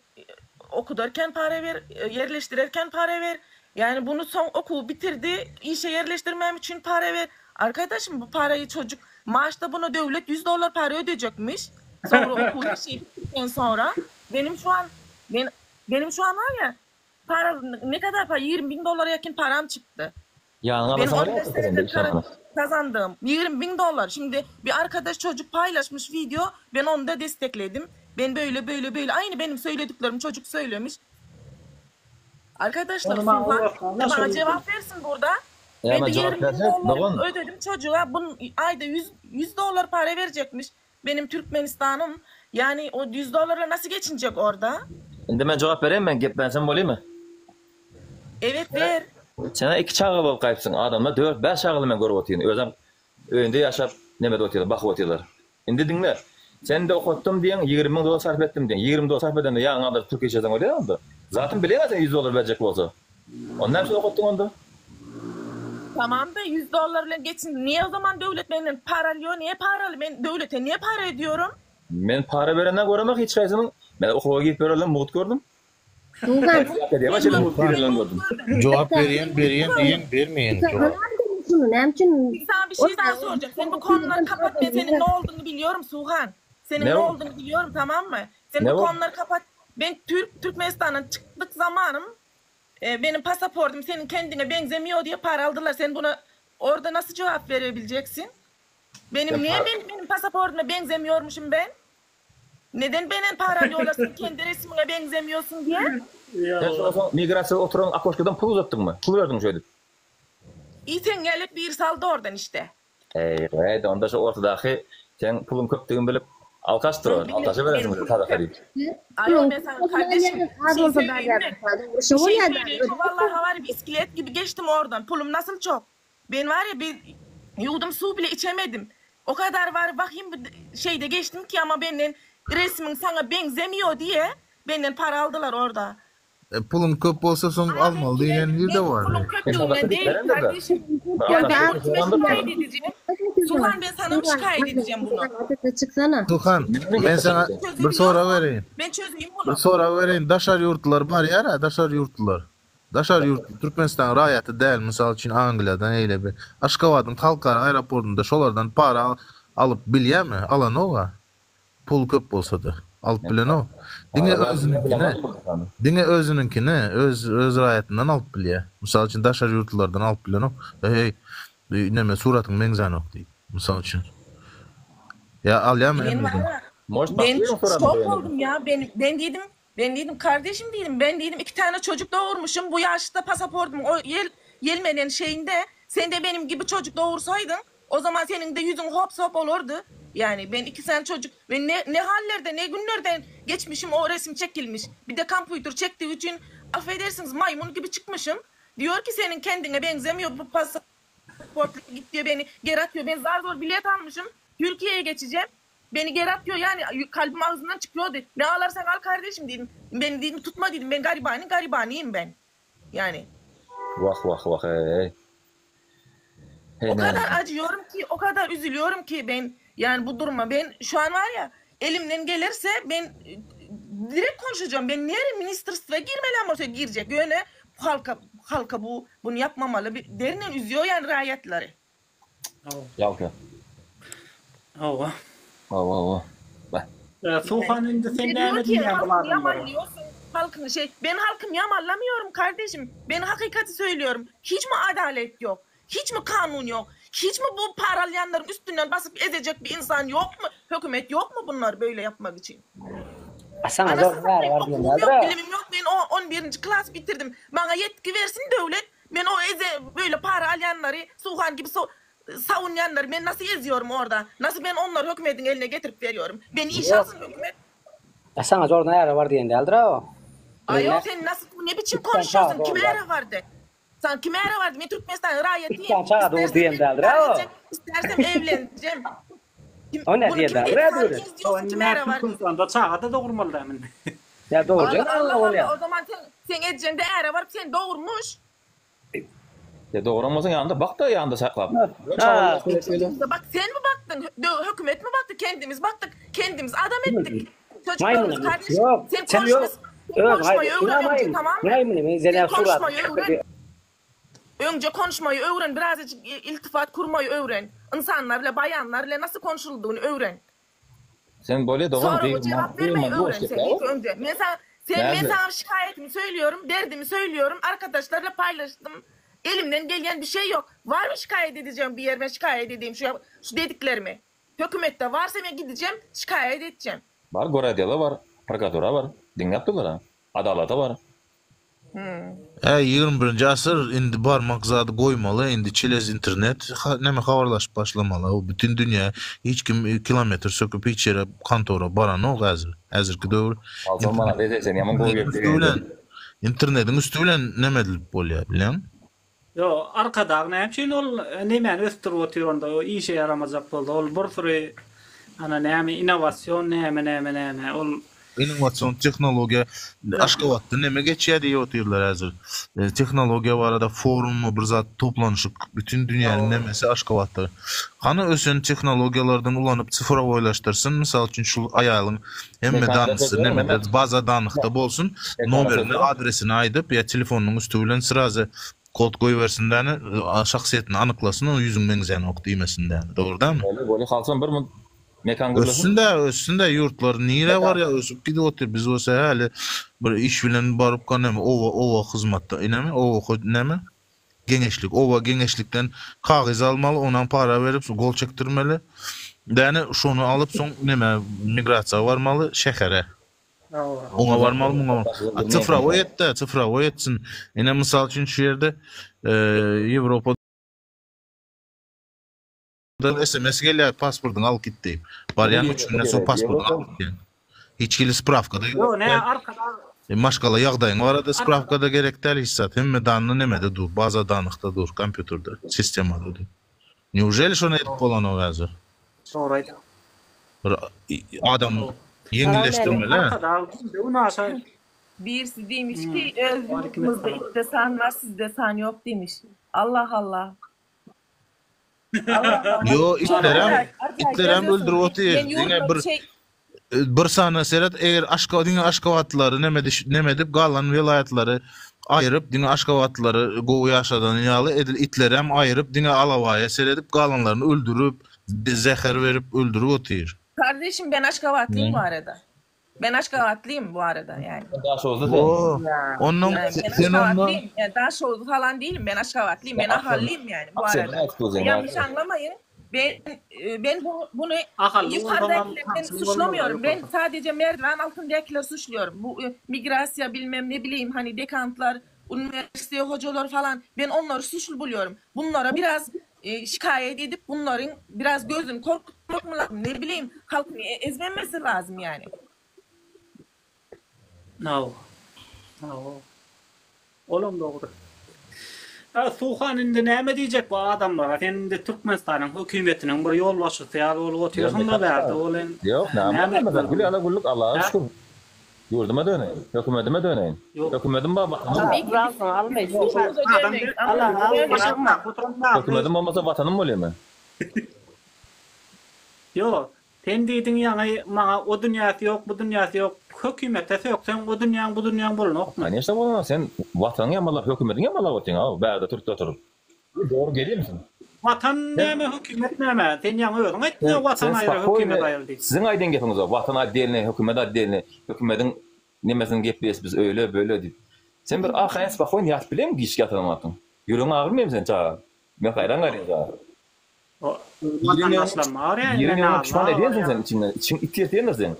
okudarken para ver, e, yerleştirirken para ver. Yani bunu son okulu bitirdi, işe yerleştirmem için para ver. Arkadaşım bu parayı çocuk maaşta buna devlet 100 dolar para ödeyecekmiş. Sonra okulu şey bittikten sonra benim şu an ben, benim şu an var ya para ne kadar para 20 bin dolara yakın param çıktı. Ýanyňa Benim alasaň 15 senedir kara- kazandığım 20 bin dolar. Şimdi bir arkadaş çocuk paylaşmış video. Ben onu da destekledim. Ben böyle böyle böyle. Aynı benim söylediklerim çocuk söylemiş. Arkadaşlar Onu bana Suhan uğraşma, bana nasıl cevap versin burada. E Ben ama de cevap 20 bin verecek, dolar dogan. ödedim çocuğa. Bunun ayda 100, 100 dolar para verecekmiş. Benim Türkmenistan'ım. Yani o 100 dolarla nasıl geçinecek orada? Indi men jogap bereýin men gep bersem bolýarmy? Evet ver. Sen iki çaga bolup gaýypsyň. Adamlar 4-5 çagaly men görüp otyryn. Özem öýünde ýaşap, nemede otyrlar, bakyp otyrlar. Indi diňle. Sen de okutdum diýen 20 müň dolar sarp etdim diýen. 20 dolar sarp edende ýaňy aldyryp Türkiýe işleseň bolýar onda. Zatyn bilýän sen 100 dolar berjek bolsa. Onda näme üçin okutdyň onda? Tamam da 100 dolar bilen geçin. Niye o zaman devlet benden para alıyor? Niye para alıyor? Ben devlete niye para ödüyorum? Men para berenden göremok hiç haýsynyň. Men okuwa girip berenden mugt gördüm. Suhan Akademiýa çenli mugt girenden gördüm. Jogap berýän, berýän diýen, bermeýän jogap. Şunu näme üçin Bir sana bir şey daha soracağım. Sen bu konuları kapat. Ben senin ne olduğunu biliyorum Suhan. Senin Ne ne o? olduğunu biliyorum tamam mı? Sen Ne bu o? konuları kapat. Ben Türk Türkmenistan'dan çıktık zamanım. E, benim pasaportum senin kendine benzemiyor diye para aldılar. Sen buna orada nasıl cevap verebileceksin? Benim Ben niye para- benim, benim pasaportuma benzemiyormuşum ben? Neden benim para alıyorlar? Kendi resmine benzemiyorsun diye? Sen şondan soň migrasiýada oturan akoşkadan pul uzatdyňmy? Pul berdiň şöýdüp. İyi sen gelip bir saldı oradan işte. Eý, eý, onda şu ortadaky sen puluň köpdügini bilip alkaşdyr o. Alkaşa berersiň bize sadaka diýip. Ayol ben sana kardeşim Az şey bolsa söyleyeyim mi? berýär. Bir şey söyleyeyim mi? Vallahi var ya bir iskelet gibi geçtim oradan. Pulum nasıl çok. Ben var ya bir yudum su bile içemedim. O kadar var vahim bir şeyde geçtim ki ama benden resmin sana benzemiyor diye benden para aldılar orada. E, puluň köp bolsa soň almaly diýen nirde bar? Puluň köplüginden değil kardeşim. Ya ben bunu kime şikayet edeceğim? Suhan ben sana mı şikayet edeceğim bunu? Çıksana. Suhan, men saňa bir sorag bereýin. Ben çözeyim Bir bunu. sorag bereýin. Daşary ýurtlular barýar-a, daşary ýurtlular. Daşary ýurt Türkmenistanyň raýaty däl, mysal üçin Angliýadan eýle bir Aşgabadyň halkara aeroportunda şolardan para alyp bilýärmi? Alanok-a. Pul köp bolsada alyp bilenok. Diňe özüniňkini, diňe özüniňkini, öz öz raýatyndan alyp bilýär. Mysal üçin daşary ýurtlulardan alyp bilenok. Eý, neme suratyň meňzänok diýip. Mysal üçin. Ýa alýarmy Men hemmeden? bara ben şok boldum ya. Ben ben dedim ben dedim kardeşim dedim ben dedim iki tane çocuk doğurmuşum. Bu yaşta pasaportum o yel yelmenen şeyinde sen de benim gibi çocuk doğursaydın o zaman senin de yüzün hop sop olurdu. Yani ben iki tane çocuk ve ne, ne hallerde ne günlerden geçmişim o resim çekilmiş. Bir de kompütür çektiği için affedersiniz maymun gibi çıkmışım. Diyor ki senin kendine benzemiyor bu pasaport git diyor beni geri atıyor. Ben zar zor bilet almışım. Türkiye'ye geçeceğim. Beni geri atıyor yani kalbim ağzından çıkıyordu. Ne ağlarsan al kardeşim dedim. Beni dedim tutma dedim. Ben garibanin garibaniyim ben. Yani Wah wah wah eý. Hey o näme? kadar acıyorum ki, o kadar üzülüyorum ki ben yani bu duruma. Ben şu an var ya elimden gelirse ben e, direkt konuşacağım. Ben nereye ministerstva girmeli ama girecek. Yöne halka halka bu bunu yapmamalı. Bir, derinden üzüyor yani raiyetleri. Ýalka. Hawa. Hawa hawa. Bah. Suhan indi sen Bir de näme diyor ki diýýäň bu halkını adamlara? yamanlıyorsun. Halkını şey ben halkımı yamanlamıyorum kardeşim. Ben hakikati söylüyorum. Hiç mi adalet yok? Hiç mi kanun yok? Hiç mi bu paralayanların üstünden basıp ezecek bir insan yok mu? Hükümet yok mu bunları böyle yapmak için? Sana Anasını zor var satayım var diyen okulum yok, däldir-ä. bilimim yok. Ben o 11. klas bitirdim. Bana yetki versin devlet. Ben o eze böyle para alayanları, Suhan gibi so savunyanları ben nasıl eziyorum orada? Nasıl ben onları hükümetin eline getirip veriyorum? Beni işe Ýok. alsın hükümet. Sana zordan äre bar diýen däldir-ä o. Ayol Öyle sen nasıl ne biçim Üç tane konuşuyorsun? çaga Kime doğurdu. ere vardı? Sen kime ere vardı? Ben Türkmenistan Üç rayetiyim. tane çaga doğurdu İstersem diýen ben däldir-ä intihar o. edeceğim, istersem evleneceğim. Kim, O ne bunu diýen kim däldir-ä dedi? Sen döwlet? kim diyorsun kime ere vardı? Türkmenistanda çaga da dogurmaly dä mindi. Ýa dogurjak Allah Allah Allah bolýar. Allah o zaman sen, sen edeceksin de ere varıp sen doğurmuş. Ýa dogrammasaň ýanynda bak-da ýanynda saklap. Ha. Bak sen mi baktın? Hö- Hükümet mi baktı? Kendimiz baktık. Kendimiz adam ettik. Çocuklarımız Maýmyny kardeşim. ýok. Sen Sen konuşma, ýok. sen Öz konuşmayı haýdy. öğren önce Maýmyny. tamam mı? Maýmyny men Sen zene surat. konuşmayı öğren. Önce konuşmayı öğren. Birazcık iltifat kurmayı öğren. İnsanlarla, bayanlarla nasıl konuşulduğunu öğren. Sen bolýa dogan Sonra o gyýman, cevap vermeyi gyýman boş öğren sen gep ilk önce. Mesela sen ben Näme? sana şikayetimi söylüyorum, derdimi söylüyorum, arkadaşlarla paylaştım. Elimden gelen bir şey yok. Var mı şikayet edeceğim bir yer ben şikayet edeyim şu, şu dediklerimi. Hükümette varsa ben gideceğim şikayet edeceğim. Bar goradela bar, prokuratura bar, diňläp durlar. Adalata bar. Äý, 21-nji asyr indi barmak zady goýmaly, indi çelez internet ha, neme habarlaşyp başlamaly. O bütün dünýä hiç kim kilometr söküp hiç ýere kontora baranok häzir. Häzirki döwür Alsam bana dese sen ýaman gowy internetiň gep üsti diýen. bilen internetiň üsti bilen neme edilip bolýar, bilýäňmi? Ýok, Arkadag näme üçin ol nemäni ösdürip otyr onda, o işe ýaramajak bolsa, ol bir süri ana näme innowasion näme näme näme ol Innowasion tehnologiýa Aşgabatda neme geçýär diýip otyrlar häzir. Tehnologiýa barada forummy bir zat toplanyşyk bütin dünýäniň nemesi Aşgabatda. Hany ösen tehnologiýalardan ulanyp cyfrowoýlaşdyrsyn mysal üçin şul aýalyň hemme danysy nemede baza danykda bolsun nomerini adresini aýdyp ýa telefonynyň üsti bilen srazy kod goýbersin däni şahsyýetini anyklasyn o ýüzüň meňzänok diýmesin däni dogry dälmi? Bolýa bolýa halsam bir munt Mekan gürlesin. Össün-dä, össün-dä, ýurtlar nirä barýar, ösüp gidip otyr. Biz bolsa häli bir iş bilen baryp neme, oba, oba hyzmatda, neme, oba ho, neme, geňeşlik, oba geňeşlikden kagyz almaly, onam para berip, gol çekdirmeli. Däne şony alyp soň neme, migrasiýa barmaly, şähere. Oňa barmaly, muňa barmaly. A cyfrowoý et-dä, cyfrowoý etsin. Ine, mysal üçin, şu ýerde, Ýewropa SMS gelýär pasportyňy alyp git diýip. Barýaň üç günden soň pasportyňy alyp gitýäň. Hiç hili sprawka-da gerek Ýok, nä däl. arkadag Maşgala ýagdaýyň barada sprawka-da gerek däl hiç zat. Hemme danny nemede dur, baza danykda dur, kompýuterde, sistemada dur. Neujeli şony edip bolanok häzir? Dogry aýdýaň. Bir adam ýeňilleşdirmeli. Arkadag günde-günaşa Birisi diýmiş ki, öz ýurdumyzda itde san bar, sizde san ýok diýmiş. Allah Allah. Ýo itlerem itlerem öldürip otyr. Diňe bir bir sany seret eger Aşgabat diňe Aşgabatlylary neme neme edip galan welaýatlary aýyryp diňe Aşgabatlylary gowy ýaşadan ýaly edil itlerem aýyryp diňe alabaýa seredip galanlaryny öldürip zäher berip öldürip otyr. Kardeşim ben Aşgabatlıyım bu arada. Ben Aşgabatlıyım bu arada yani. Daşoguzly sen. Oo, ondan Ben sen ondan Aşgabatlıyım. Yani Daşoguzly falan değilim. Ben Aşgabatlıyım. Ben Ahallıyım yani bu Aksiyondan arada. ekskluziv. Yanlış anlamayın. Ben e, ben bu, bunu Ahally bolsaňam yukarıdakilerden tanşyň bolmaz-a suçlamıyorum. Ben ýokarda. sadece merdiven altındakileri suçluyorum. Bu e, migrasiya bilmem ne bileyim hani dekantlar, üniversite hocalar falan ben onları suçlu buluyorum. Bunlara biraz e, şikayet edip bunların biraz gözünü korkutmak mı lazım? Ne bileyim halkını e- ezmemesi lazım yani. Hawa. Hawa. Olam dogry. A Suhan indi näme diýjek bu adamlara? Sen indi Türkmenistanyň hökümetiniň bir ýolbaşçysy ýaly bolup otyrsyň-da bärde ol en Ýok, näme näme etmeli? etmeli Gül bu? ýaly güllük Allaha Hä? şükür. Ýurduma döneýin, hökümetime döneýin. Ýok. Hökümetim bar, watanym bar. Tabii ki biz ýurdumuza Adam döneýin. Allah Döneýin. başakmak oturan nagly. Hökümetim bolmasa watanym bolýarmy? Ýok. Sen diýdiň ýaňy maňa o dünýäsi ýok, bu dünýäsi ýok. Hökümete sökseň o dünýäň bu dünýäň bolanokmy? Kanyşna bolanok. Sen watanyňy ýamanlap, hökümetiňi ýamanlap otyň, aw, bärde türkde oturyp. Dogry gelýärmisin? Watan näme, hökümet näme? Sen ýaňy özüň aýtdyň-a Sen watan sen aýry, hökümet spokojny aýry diýip. siziň aýdan gepiňiz o, watan otdelny, hökümet otdelny, hökümediň nemesini gepleýäs biz öýle, böle diýip. Sen bir arkaýyn spokojny ýatyp bileňmi giçki ýatan wagtyň? Ýüregiň agyrmaýarmy seniň çaga? Men haýran galýan saňa. Giren ýeriňe Watandaşlarym agyrýar, giren men ýeriňe pişman Alla edýänsiň agyrýar. sen içiňden, içiň it ýertýändir seň.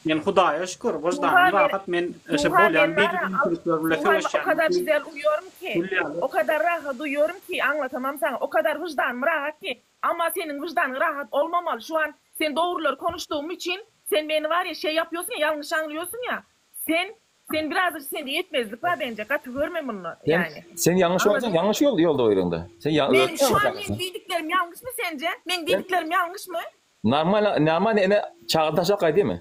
Men Hudaýa şükür, wyždanym Suhan men rahat, men şe Suhan bolýan men bara al beýdip bilen Suhan o söweşýän kadar üçin güzel uyuyorum ki, gül ýaly. o kadar rahat uyuyorum ki aňlatamam saňa. O kadar wyždanym rahat ki. Amma seniň wyždanyň rahat olmamaly. Şu an sen dogrulary konuşdugym üçin sen meni var ya şey yapıyorsun ya ýalňyş aňlıyorsun ya. Sen sen birazajyk sende ýetmezlik bar bence. Gaty görme muny Sen ýani. sen ýalňyş bolsaň Anladyn? ýalňyş ýol ýolda goýuňda. Sen ýa Men özüň şu ýalňyş an meň aňlaýaň. diýdiklerim ýalňyşmy sence? Meň Sen diýdiklerim ýalňyşmy? Normal normal ene çaga taşlap gaýdýamy?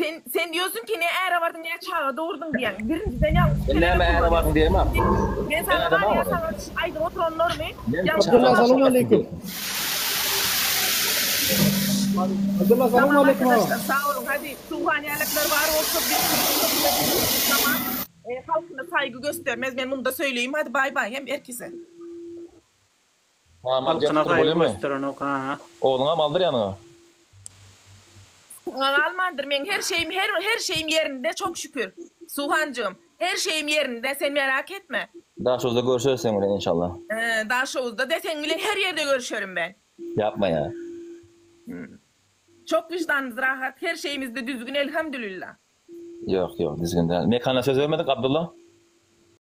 Sen sen diyorsun ki ne äre bardyň ne çaga dogurdyň diýýäň. Birinjiden ýalňyş Sen kelime näme äre bardyň kullanýaň. diýemok. Men Men saňa adamam bar ýa ony. saňa aýdyp oturanlarymy Men ýalňyş çaga Abdylla taşlap salam gaýtdym aleýkum. diýdim. Abdylla salam Tamam aleýkum aga. arkadaşlar sag boluň hadi Suhan ýalaklar bar bolsa bir zaman e, halkyna saýgy göstermez men bunu da söýleýim hadi bay bay hem herkese. Tamam Halkyna aljak saýgy bolýamy? gösterenok ha. Ogluňam aldyr ýanyňa. Suhan almandyr meň her şeyim her her şeyim ýerinde çok şükür. Suhanjygym her şeyim ýerinde sen merak etme. Daşoguzda görüşeris seň bilen inşallah. Ee, Daşoguzda de seň bilen her ýerde görüşerim ben. Ýapma ýa. Çok wyždanymyz rahat her şeyimiz de düzgün elhamdülillah. Ýok ýok düzgün däl. Mekana söz bermedik Abdylla.